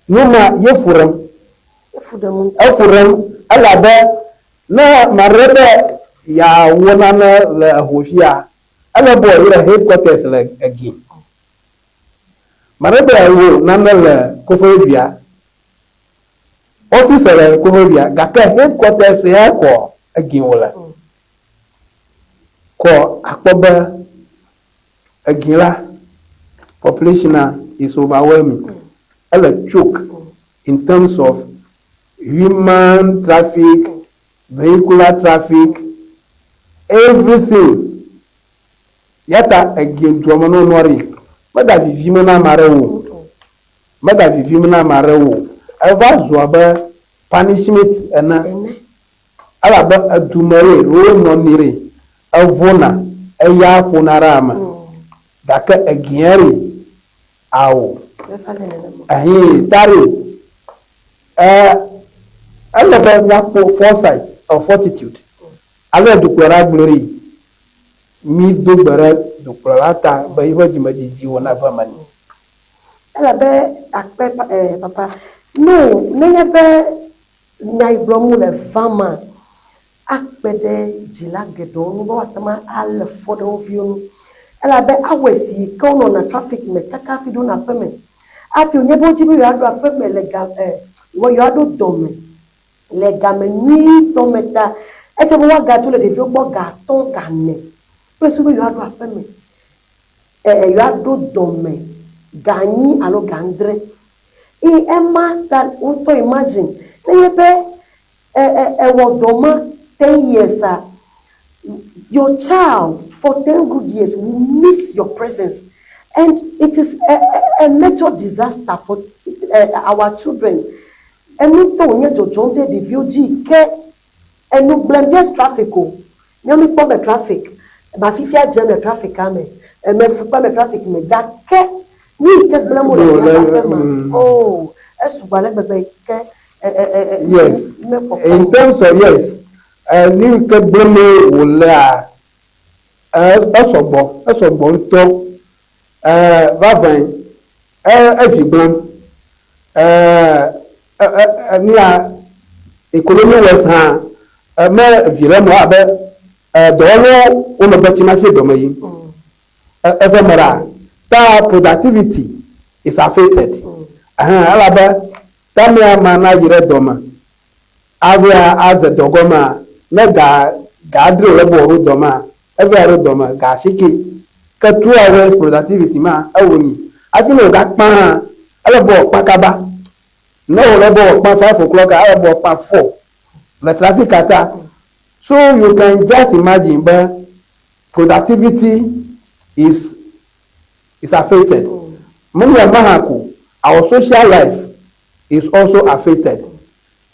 Nu ma ye fu ɖem. Efu ɖem elabe ne maɖe be yeawɔ nane le eho fia, ele be wòayi ɖe headquarters le egi. Maɖe be yeawɔ nane le Koforidua, office le Koforidua gake headquarters ya kɔ egi wòle. Kɔ akpɔ be egi la population is overwhelming. Ele choke in terms of human traffic, vehicular traffic, everything. Ya ta egi dua me nɔnɔ ɖi mega vivim na ame aɖewo o. Mega vivim na ame aɖewo o. Eva zu abe punishment ene. Elabe edu me ɖe wonɔ nɛ ɖe, evona, eya ƒona ɖe ame. Gake egia ɖe, ao. Ehee, ta ɖe, e, ele be míakpɔ foresight or fortitude. Ale dukplɔla gblɔe ɖi, mído gbe ɖe dukplɔla ta be eƒe dzimedidiwo nava eme nɛ. Elabe akpe eh, papa. No, nenye be Nya yi gblɔm wole vama akpe ɖe dzila geɖewo ŋu be woate ŋu alé fɔ ɖe wo viwo ŋu. Elabe hours yi ke wonɔna traffic me kaka hafi ɖona aƒeme. Hafi wònye be wodzi be yewoaɖo aƒeme le ga e yewoaɖo dɔme le game nyuitɔ me ta, edze be woagadzo le ɖeviwo gbɔ ga atɔ̃, ga ene kple susu be yewoaɖo aƒeme e yewoaɖo dɔme ga enyi alo ga adre. Eye ema ta wotɔ imagine nenye be e e ewɔ dɔ ma ten years a, your child for ten good years will miss your presence and it is a a a major disaster for our children. Enu ŋutɔ wònye dzɔdzɔm ɖe ɖeviwo dzi yi ke enu gblẽm just traffic o. Míawo míkpɔ be traffic, ba fifia dzem le traffic-a me, eme fu kpem le traffic me gake Nu yi ke gblẽm wole le míaƒe aƒe me, oo, esugbɔ ale gbegbe yi ke e, e, e, e, Yes. mekpɔkpɔ In o. terms of yes, eh, nu yi ke gblẽm wòlea, eh, esɔgbɔ, esɔgbɔ ŋutɔ. Eh, vavãe, eh, evi gblẽm. Eh, eh, eh, eh, nuya, economy wise hã, eh, me vi ɖe me abe eh, dɔwɔlawo wo megbe tsim hafi dɔme yim. Eƒe me ɖa. Ta productivity is affected. Ɛhɛn, elabe tamea ma na yi ɖe dɔme avea adze dɔ gɔmea, ne ga ga adre wòle be wòaɖo dɔmea, evea ɖo dɔme ga asieke. Ke 2 hours productivity ma ewɔ nyi. Hafi ne wògakpã hã, ele be wòakpã kaba. Ne wòle be wòakpã 5 o'clock, ele be wòakpã 4 le traffic ta. So you can just imagine be productivity is affected. Menye ema hã ko, our social life is also affected.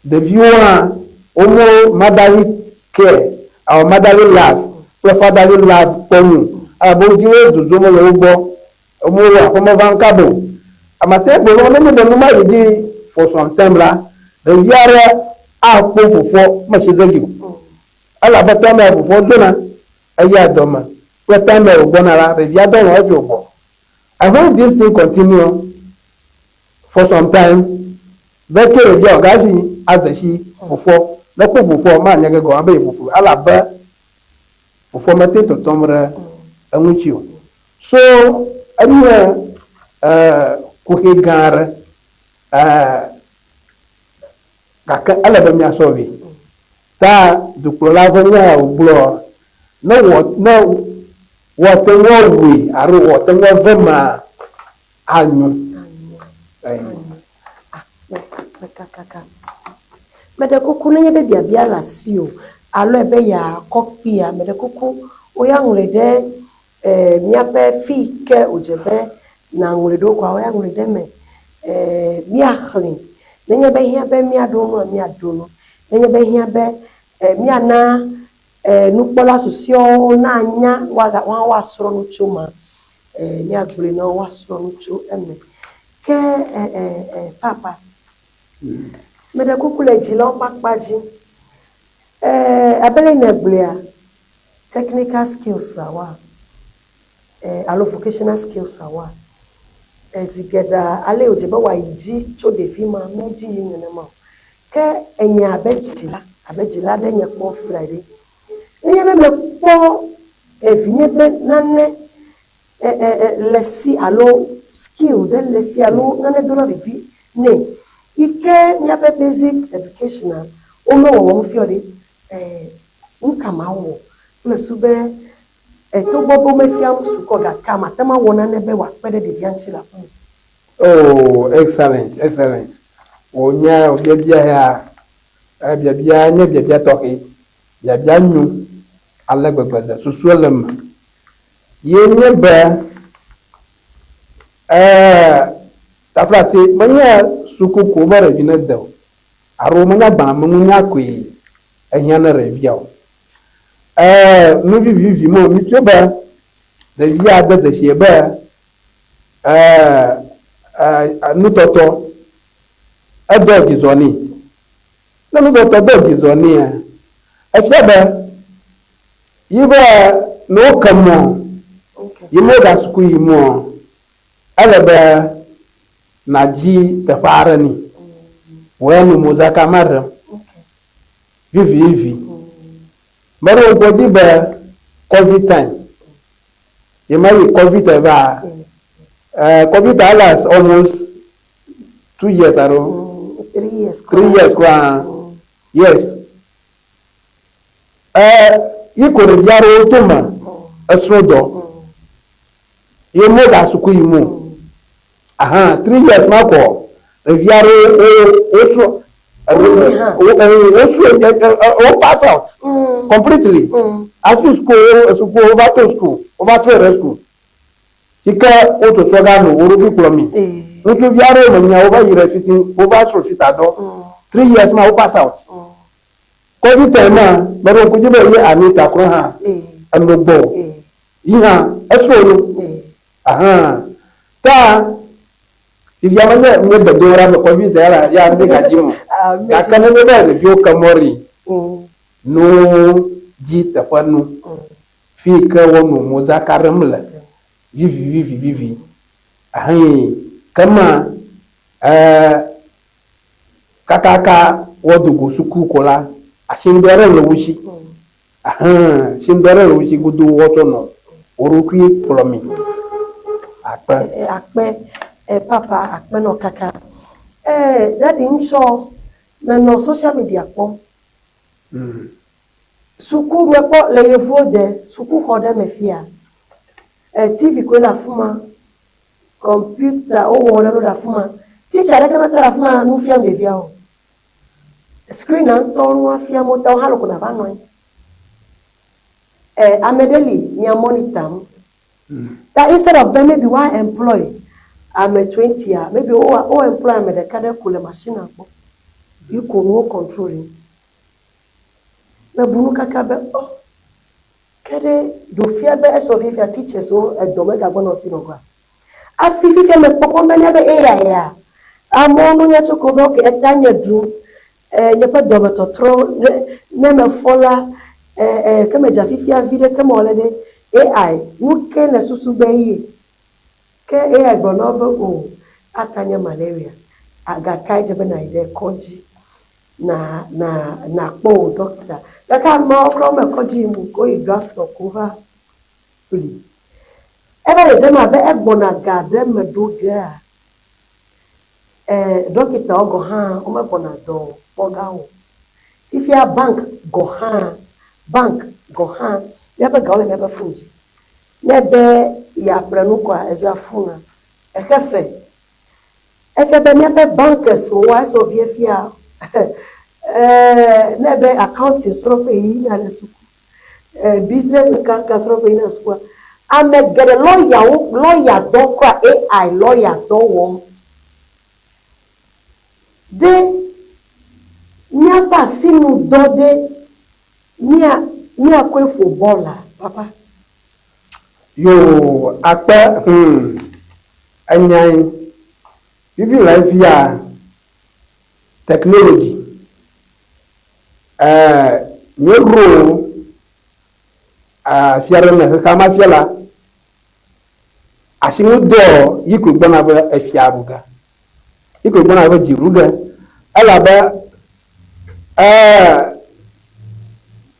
Ɖeviwo hã womo motherly care, our motherly love kple fatherly love kpɔm o. Elabe wo dziwo dzodzom le wo gbɔ. Womewɔ aƒeme vam kaba o. Amate gblɔ be nenye be nu ma yi dzi for some time la, ɖevi aɖe akpɔ fofoa metsi dze dzi o. Elabe time ya fofoa dona eyia dɔme kple time ya wògbɔna la, ɖevia dɔ alɔ̃ hafi wògbɔ. And when this thing continue for some time, be ke ɖevia wògavi adze si fofoa. Ne ekpɔ fofoa, manya ge gɔme be ye fofo elabe fofoa mete tɔtɔm ɖe eŋuti o. So enye kuxi gã aɖe gake ele be míasɔ vɛ. Ta dukplɔla ƒe nya ya wògblɔ ne wɔ ne woate ŋu awɔe alo woate ŋu ave emea, anyo. Anyo. Akpe, akpe kakaka. Meɖe kuku nenye be biabia le asiwò alo ebe yeakɔ kpia, meɖe kuku woya ŋlɔe ɖe e míaƒe fi yi ke wòdze be nàŋlɔe ɖo kɔa woya ŋlɔe ɖe eme. E míaxlẽe. Nenye be ehiã be míaɖo nua, míaɖo nu. Nenye be ehiã be e míana e nukpɔla susɔewo nanya woaga woawo woasrɔ̃ nu tso emea, e míagblɔe na wo woasrɔ̃ nu tso eme. Ke e e e papa, meɖe kuku le dzilawo ƒe akpa dzi. E abe ale nègblɔea, technical skills awoa, e alo vocational skills awoa, e zi geɖea ale wòdze be wòayi dzi tso ɖevi ma medzi yim nenema o. Ke enye abe dzila, abe dzila aɖe nye kpɔ fia ɖe, nenye be mekpɔ evinye be nane e e e le si alo skill ɖe le si alo nane dona vivi nɛ yi ke míaƒe basic education a womewɔwɔm fia o ɖe, e nu ka mawɔ kple susu be e togbɔ be womefiam sukua o gake mate ŋu awɔ nane be wòakpe ɖe ɖevia ŋuti le aƒeme. Oh, excellent, excellent. Wò nya wò biabia ya, eh, biabia nye biabia tɔxɛ. Biabia nyo ale gbegbe le susu le eme. Ye nye be, eh, taflatse menye suku ko be ɖevi ne de o. Alo menye agbalẽmenunya koe ehiã ne ɖevia o. Eh, nu vivivi me mi tso be ɖevia de dzesi be eh, eh, nutɔtɔ edɔ dzidzɔ nɛ. Ne nutɔtɔ dɔ dzidzɔ nɛa, efia be yi be ne woke mɔ yi mega suku yi mɔ, ele be nàdzi teƒe aɖe nɛ. Wò ya nɔ modzaka ma ɖem vivivi. Meɖo ŋku edzi be Covid time, yi me yi Covid va, eh, Covid time last almost 2 years alo 3 years. 3 years kura. Yes. Eh, yi ko ɖevi aɖewo to me esrɔ̃ dɔ. Ye mega suku yi mo. Aha, 3 years ma kɔ ɖevi aɖewo wo wosrɔ̃ Wo wo wosrɔ̃ wo pass out completely. Hafi school suku wova to school wova to ɖe school. Yi ke wotsɔtsɔ ga nɔ wo ɖokui kplɔ mi. Ŋutsuvi aɖewo menya wova yi ɖe fiti wova srɔ̃ fita dɔ. 3 years ma wo pass out. Covid time ma meɖo ŋku dzi be ye Anita kura hã eno gbɔ o. Yi hã esrɔ̃ nu. Aha. Ta fifia menye nye gbedoɖa be Covid ya ya mi gadzi mo. Gake nenye be ɖeviwo ke mɔ ɖi no dzi teƒe nu fi yi ke wonɔ modzaka ɖem le vivi vivi vivi. Ahee kema eh, kakaka woado go suku ko la, asindɔ ɖe le wo si. Ahee, asindɔ ɖe le wo si godoo woatsɔ nɔ. Wò ɖokui kplɔ mi. Akpe. Akpe, papa akpe nɔ kaka. Daddy ŋtsɔ menɔ social media kpɔm. Suku mekpɔ le yevuwo de sukuxɔ ɖe me fia. TV koe le afima, kɔmpita wowɔ ɖe ɖe afima. Teacher ɖeke mete ɖe afima nu fiam ɖeviawo o. Screen ŋutɔ nua fiam wo ta wo hã ɖeko nava nɔ anyi. Ame ɖe li mia monitor ŋu. Ta instead of be maybe woa employ ame 20 a, maybe wo employ ame ɖeka ɖe ko le machine gbɔ. Yi ko nuwo control. Mebu nu kaka be oh, ke ɖe ɖo fia be esɔ fifia teachers wo edɔ megagbɔ nɔ si nɔ gɔa. Afi fifia me kpɔkpɔ be míabe AI ya, amewo nunya tso ko be okay eta nye ɖu, nye ƒe dɔme tɔtrɔ ne ne mefɔ la, ke medza fifia vi ɖe ke mewɔ le ɖe AI nu ke le susu be ye. Ke AI gblɔ na wo be o ata nye malaria, gake edze be nayi ɖe kɔdzi na na nakpɔ wò ɖɔkita. Gake ameawo kura wome kɔdzi yim o, woyi drugstore ko wova ƒli. Eva dzedzem abe egbɔna ga ɖe me ɖo gea, ɖɔkitawo gɔ̃ hã womegbɔna dɔ kpɔ gã o. Fifia bank gɔ̃ hã, bank gɔ̃ hã, míaƒe gawo le míaƒe fon dzi. Ne ebe yeaƒle nu koa, ezã fona, exe fe. Efia be míaƒe bankers woa esɔ vie fia ne ebe accounting srɔ̃ƒe yina ɖe suku, business nkanka srɔ̃ƒe yina sukua, ame geɖe lɔyawo lɔya dɔ kura AI lɔya dɔ wɔm. Ɖe míaƒe asinudɔ ɖe mía míakɔe ƒo bɔla papa? Yoo akpe hum enyae vivi le fia technology eh míeɖo afia ɖe le xexea me fia la asinudɔ yi koe gbɔna be efia ɖu ge yi koe gbɔna be dzi ɖu ge elabe eh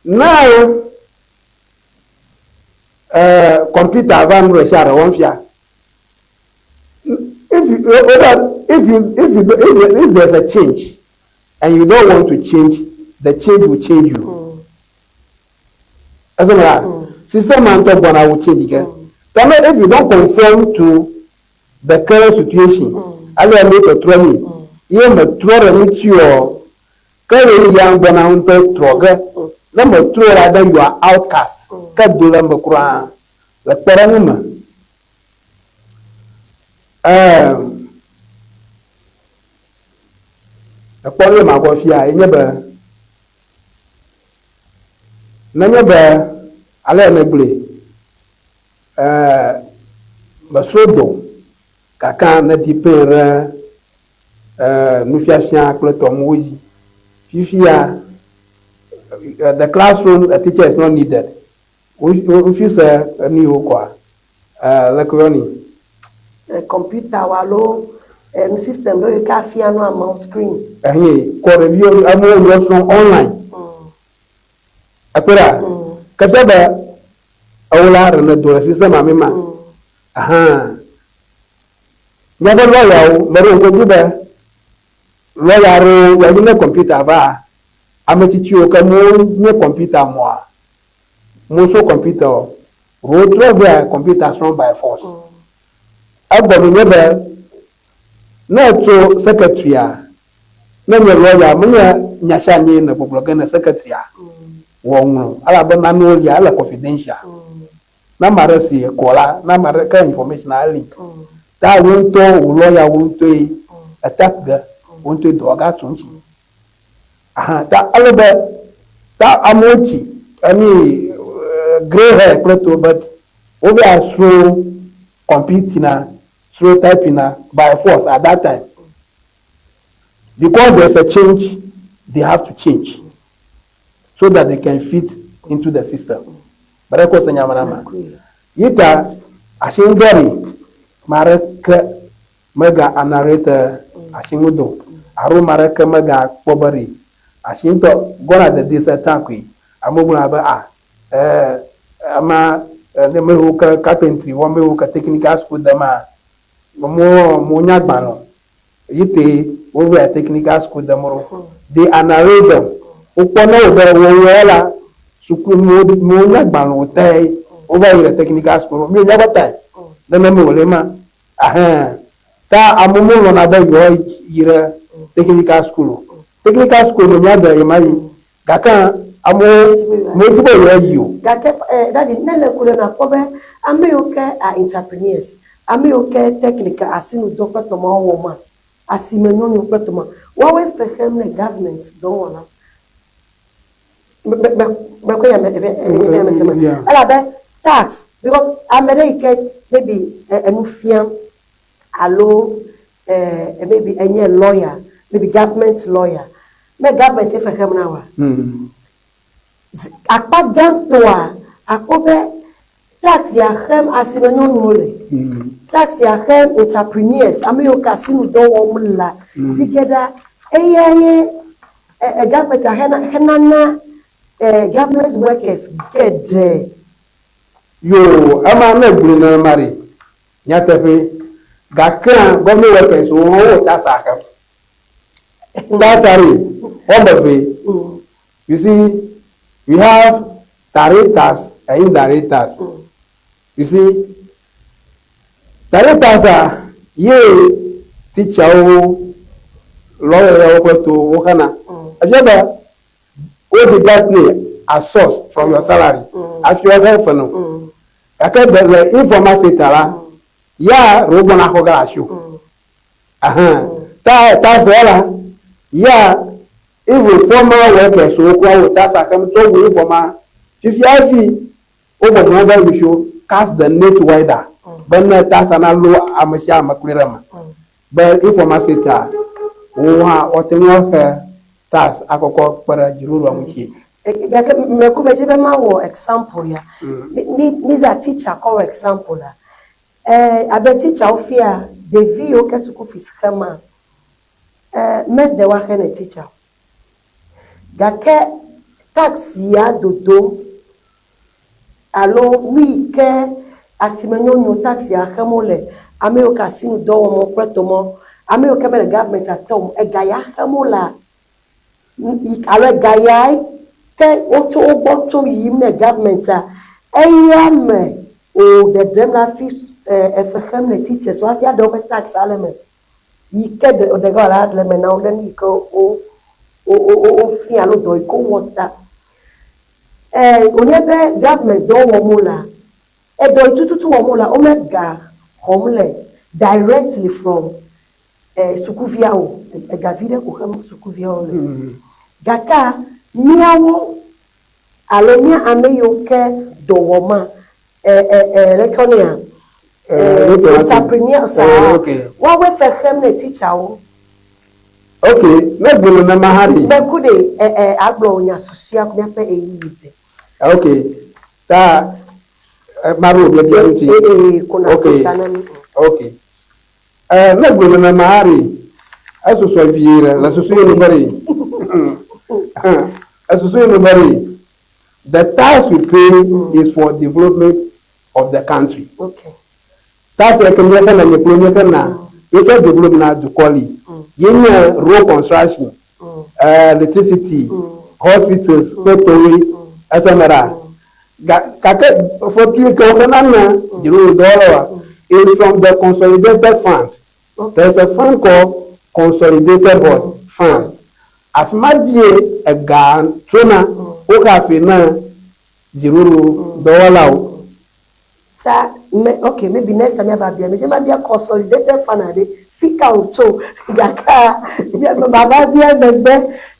ne Kɔmpita va nu ɖe sia ɖe wɔm fia. If you, if you, if you, if, if there's a change and you don't want to change, the change will change you. Ɛsɛ la, system ma ŋutɔ gbɔna wo change ke. Tame if you don't conform to the current situation, ale ame tɔtrɔ mi, ye me trɔ ɖe ŋuti o, Ke ɣeyiɣia ŋgbɔna ŋutɔ trɔ ge. Ne mètrɔe o la, then you are outcast. Ke do le eme kura. Le kpɔɖeŋu me, eem, ekpɔ nu yi makɔ fia ye nye be, nenye be ale nègblɔe, ee, mesrɔ̃ dɔ gake nèdi pain ɖe nufiafia kple tɔmuwo dzi. Fifia, the classroom a teacher is not needed. Wofi se enu yiwo kɔa, leke woyɔnɛ? Kɔmpitawo alo enu system ɖewo yi ke afia nu amewo screen. Ehe, kɔ ɖeviwo, amewo yɔ srɔ̃ online. Ekpɔe ɖa? Ke fia be ewo la ɖe nèdo le system me ma. Ahan. Míaƒe lɔyawo, meɖo ŋku edzi be lɔya aɖewo ya dzi ne kɔmpita va, ame tsitsiwo ke mo nye kɔmpita mɔa, mo so kɔmpita o, ɖewo trɔ vɛ kɔmpita srɔ̃ by force. Egɔme nye be ne etso secretary-a, ne nye lɔya, menye nya sia nyee ne gbɔgblɔ ge ne secretary-a wɔ ŋlɔ elabe nanewo lia ele confidential. Ne ame aɖe si kɔ la, ne ame aɖe ke information a leak. Ta wò ŋutɔ wò lɔya wò ŋutɔe etap ge, wò ŋutɔe dɔa ga tu ŋuti. Aha, ta ele be ta amewo tsi, I mean grey hair kple to but wo va srɔ̃ computing na, srɔ̃ typing na by force at that time. Because there's a change, they have to change so that they can fit into the system. Meɖe kɔ se nya me na ma. Yi ta asiŋudɔ ɖi ma ɖeke mega anarete asiŋudɔ alo ma ɖeke mega kpɔ be ɖi asiŋutɔ gɔna dede se tã koe. Amewo gblɔna be a ee ama Ne ame yiwo ke carpentry wɔm, ame yiwo ke technical school dema, mo mo nya agbalẽ o. Yi te wova technical school dem ɖo. They analyse them. Wokpɔ na wo be wowɔ la suku mo mo nya agbalẽ o tae wova yi ɖe technical school ɖo. Mi nya be tae. Nenema wòle ma. Ahɛn. Ta amewo melɔ̃na be yewoayi ɖe technical school o. Technical school me míade ɣemaɣi. Gake amewo medi be yewoayi o. Gake eh, daddy, ne le ŋku ɖe nakpɔ be ame yiwo ke are entrepreneurs, ame yiwo ke technical asinudɔ kple tɔmawo wɔma, asime nyɔnuwo kple tɔma, woawoe fe xem ne government dɔwɔla. Me me me mekɔ nya me eve eve me se me. Elabe tax because ame ɖe yi ke maybe enu fiam alo eh, maybe enye lawyer, maybe government lawyer. Ne government ye fexem na woa, akpa gãtɔa akpɔ be tax ya xem asime nyɔnuwo le. Tax ya xem entrepreneurs, ame yiwo ke asinudɔ wɔm la zi geɖea eya ye government xena xenana government workers geɖe. Yoo, ema ne gblɔe nenema ɖe, nyateƒee. Gakea government workers wo hã wowɔ tax xem. Tax ɖe, woame evee. You see, we have direct tax and indirect tax. You see, direct tax-a ye teacher-wo, lawyer-wo kple towo woxena. Efia be wo deduct nɛ as source from your salary hafi woaxe fe nɔ. Gake le informal sector la, ya ɖe wogbɔna xɔ ge le asiwò. Ahan. Ta ta zɔ la, ya even formal workers wo kura wo tax xem tsɔ wu informal. Fifia hafi wo gbɔgblɔ be we should cast the net wider be ne tax na lo ame sia ame kloe ɖe eme. Be informal sector wo hã woate ŋu axe tax akɔkɔ kpe ɖe dziɖuɖua ŋuti. Gake meku medzi be mawɔ example ya. Mi mi za teacher kɔ wɔ example la. E abe teacher wo fia ɖevi yiwo ke suku fees xema, e mede woaxe ne teacher o. Gake tax ya dodom alo nu yi ke asime nyɔnuwo tax ya xem wole, ame yiwo ke asinudɔ wɔm wo kple tɔmɔ, ame yiwo ke mele government te o, ega ya xem wolea, alo ega ya ke wotso wo gbɔ tso yiyim ne government-a, eya me wò ɖeɖem le hafi efe xem ne teachers wo hafi aɖe woƒe tax le eme yi ke ɖe ɖe ge wòala le eme na wo ɖe nu yi ke wo wo wo wofia alo dɔ yi ke wowɔ ta. Wònye be government dɔ wɔm wolea, edɔ yi tututu wɔm wolea, womega xɔm le directly from sukuviawo o. Ega vi ɖe ko xem sukuviawo le. Gakea míawo alo mía ame yiwo ke dɔ wɔma, leke wonɛa, entrepreneurs woawoe fe xem ne teacherwo. Ok, ne gblɔ nenema hã ɖe. Meku ɖe agblɔ nya susɔea ku míaƒe ɣeyiɣi de. Ok, ta maɖo biabia ŋuti. Ee, ko nàƒo ta na mí. Ok. Ne gblɔ nenema hã ɖe, esusɔ vie ɖe, le susu ye nu be ɖe. Esusu ye nu be ɖe, the tax we pay is for development of the country. Okay. Tax yi ke míexena nye kple míexena, míetsɔ develop na dukɔ li. Ye nye road construction, electricity, hospitals kple tɔwoe eseme ɖa. Gake fetu yi ke woxena na dziɖuɖudɔwɔlawoa is from the consolidated fund. There is a fund called consolidated what? Fund. Afi ma dzie ega tsona woxea fe na dziɖuɖudɔwɔlawo. Ta me ok maybe next time míava bia medze mabia consolidated fund aɖe fi ka wòtso gakea mava bia emegbe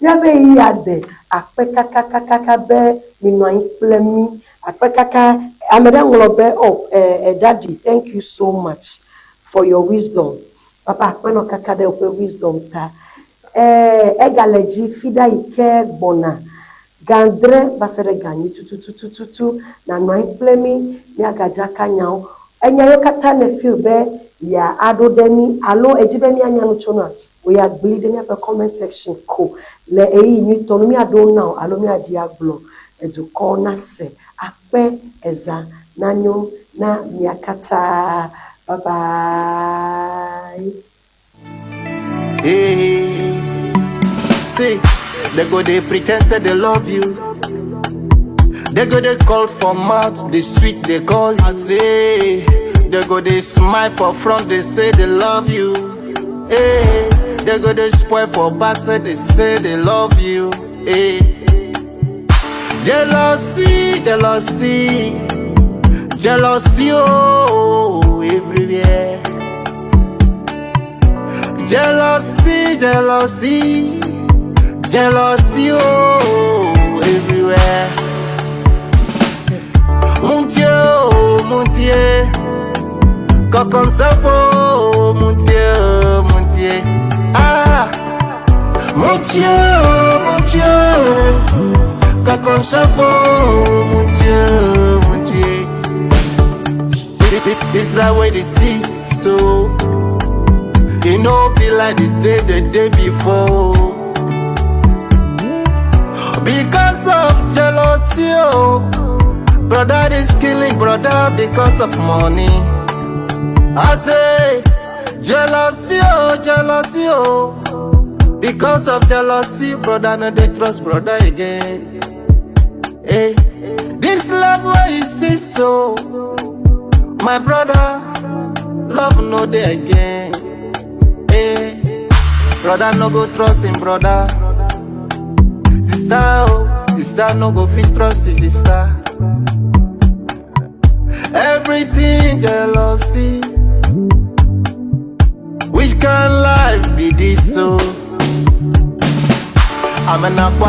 míaƒe ɣeyiɣia de akpe kakakakaka be minɔ anyi kple mí akpe kaka ame ɖe ŋlɔ be oh daddy thank you so much for your wisdom papa akpe nɔ kaka ɖe woƒe wisdom ta egale dzi fi ɖa yi ke gbɔna ga adre va se ɖe ga enyi tututututu nànɔ anyi kple mí míagadzaka nyawo. Enya yiwo katã ne feel be yeaɖo ɖe mí alo edzi be míanya nu tso nua, wò ya gblii ɖe míaƒe comment section ko le ɣeyiɣi nyuitɔ nu míaɖo na wò alo míaɖi agblɔ edukɔ nase akpe eza. nanyo na mia katã. Bye bye. Hey, see, they go they pretend say they love you. They go they call for mouth, they sweet they call. I say, they go they smile for front, they say they love you. Hey, they go they spoil for back, say they say they love you. Hey, jealousy, jealousy, jealousy, oh, everywhere. Jealousy, jealousy, jealousy, oh, everywhere. Mon Dieu, oh, mon Dieu, quand on s'en faut, mon Dieu, oh, mon Dieu. Ah, mon Dieu, oh, mon Dieu, quand on s'en faut, mon Dieu, oh, mon Dieu. This right way they see so. E no be like they say the day before. Because of jealousy, oh, brother is killing brother because of money. I say, jealousy, oh, jealousy, oh. Because of jealousy, brother no dey trust brother again. Hey, this love where you see so, my brother, love no dey again. Hey, brother no go trust him brother. Sister, oh, sister no go fit trust his sister. Everything jealousy. Which kind life be this so? I'm an aqua.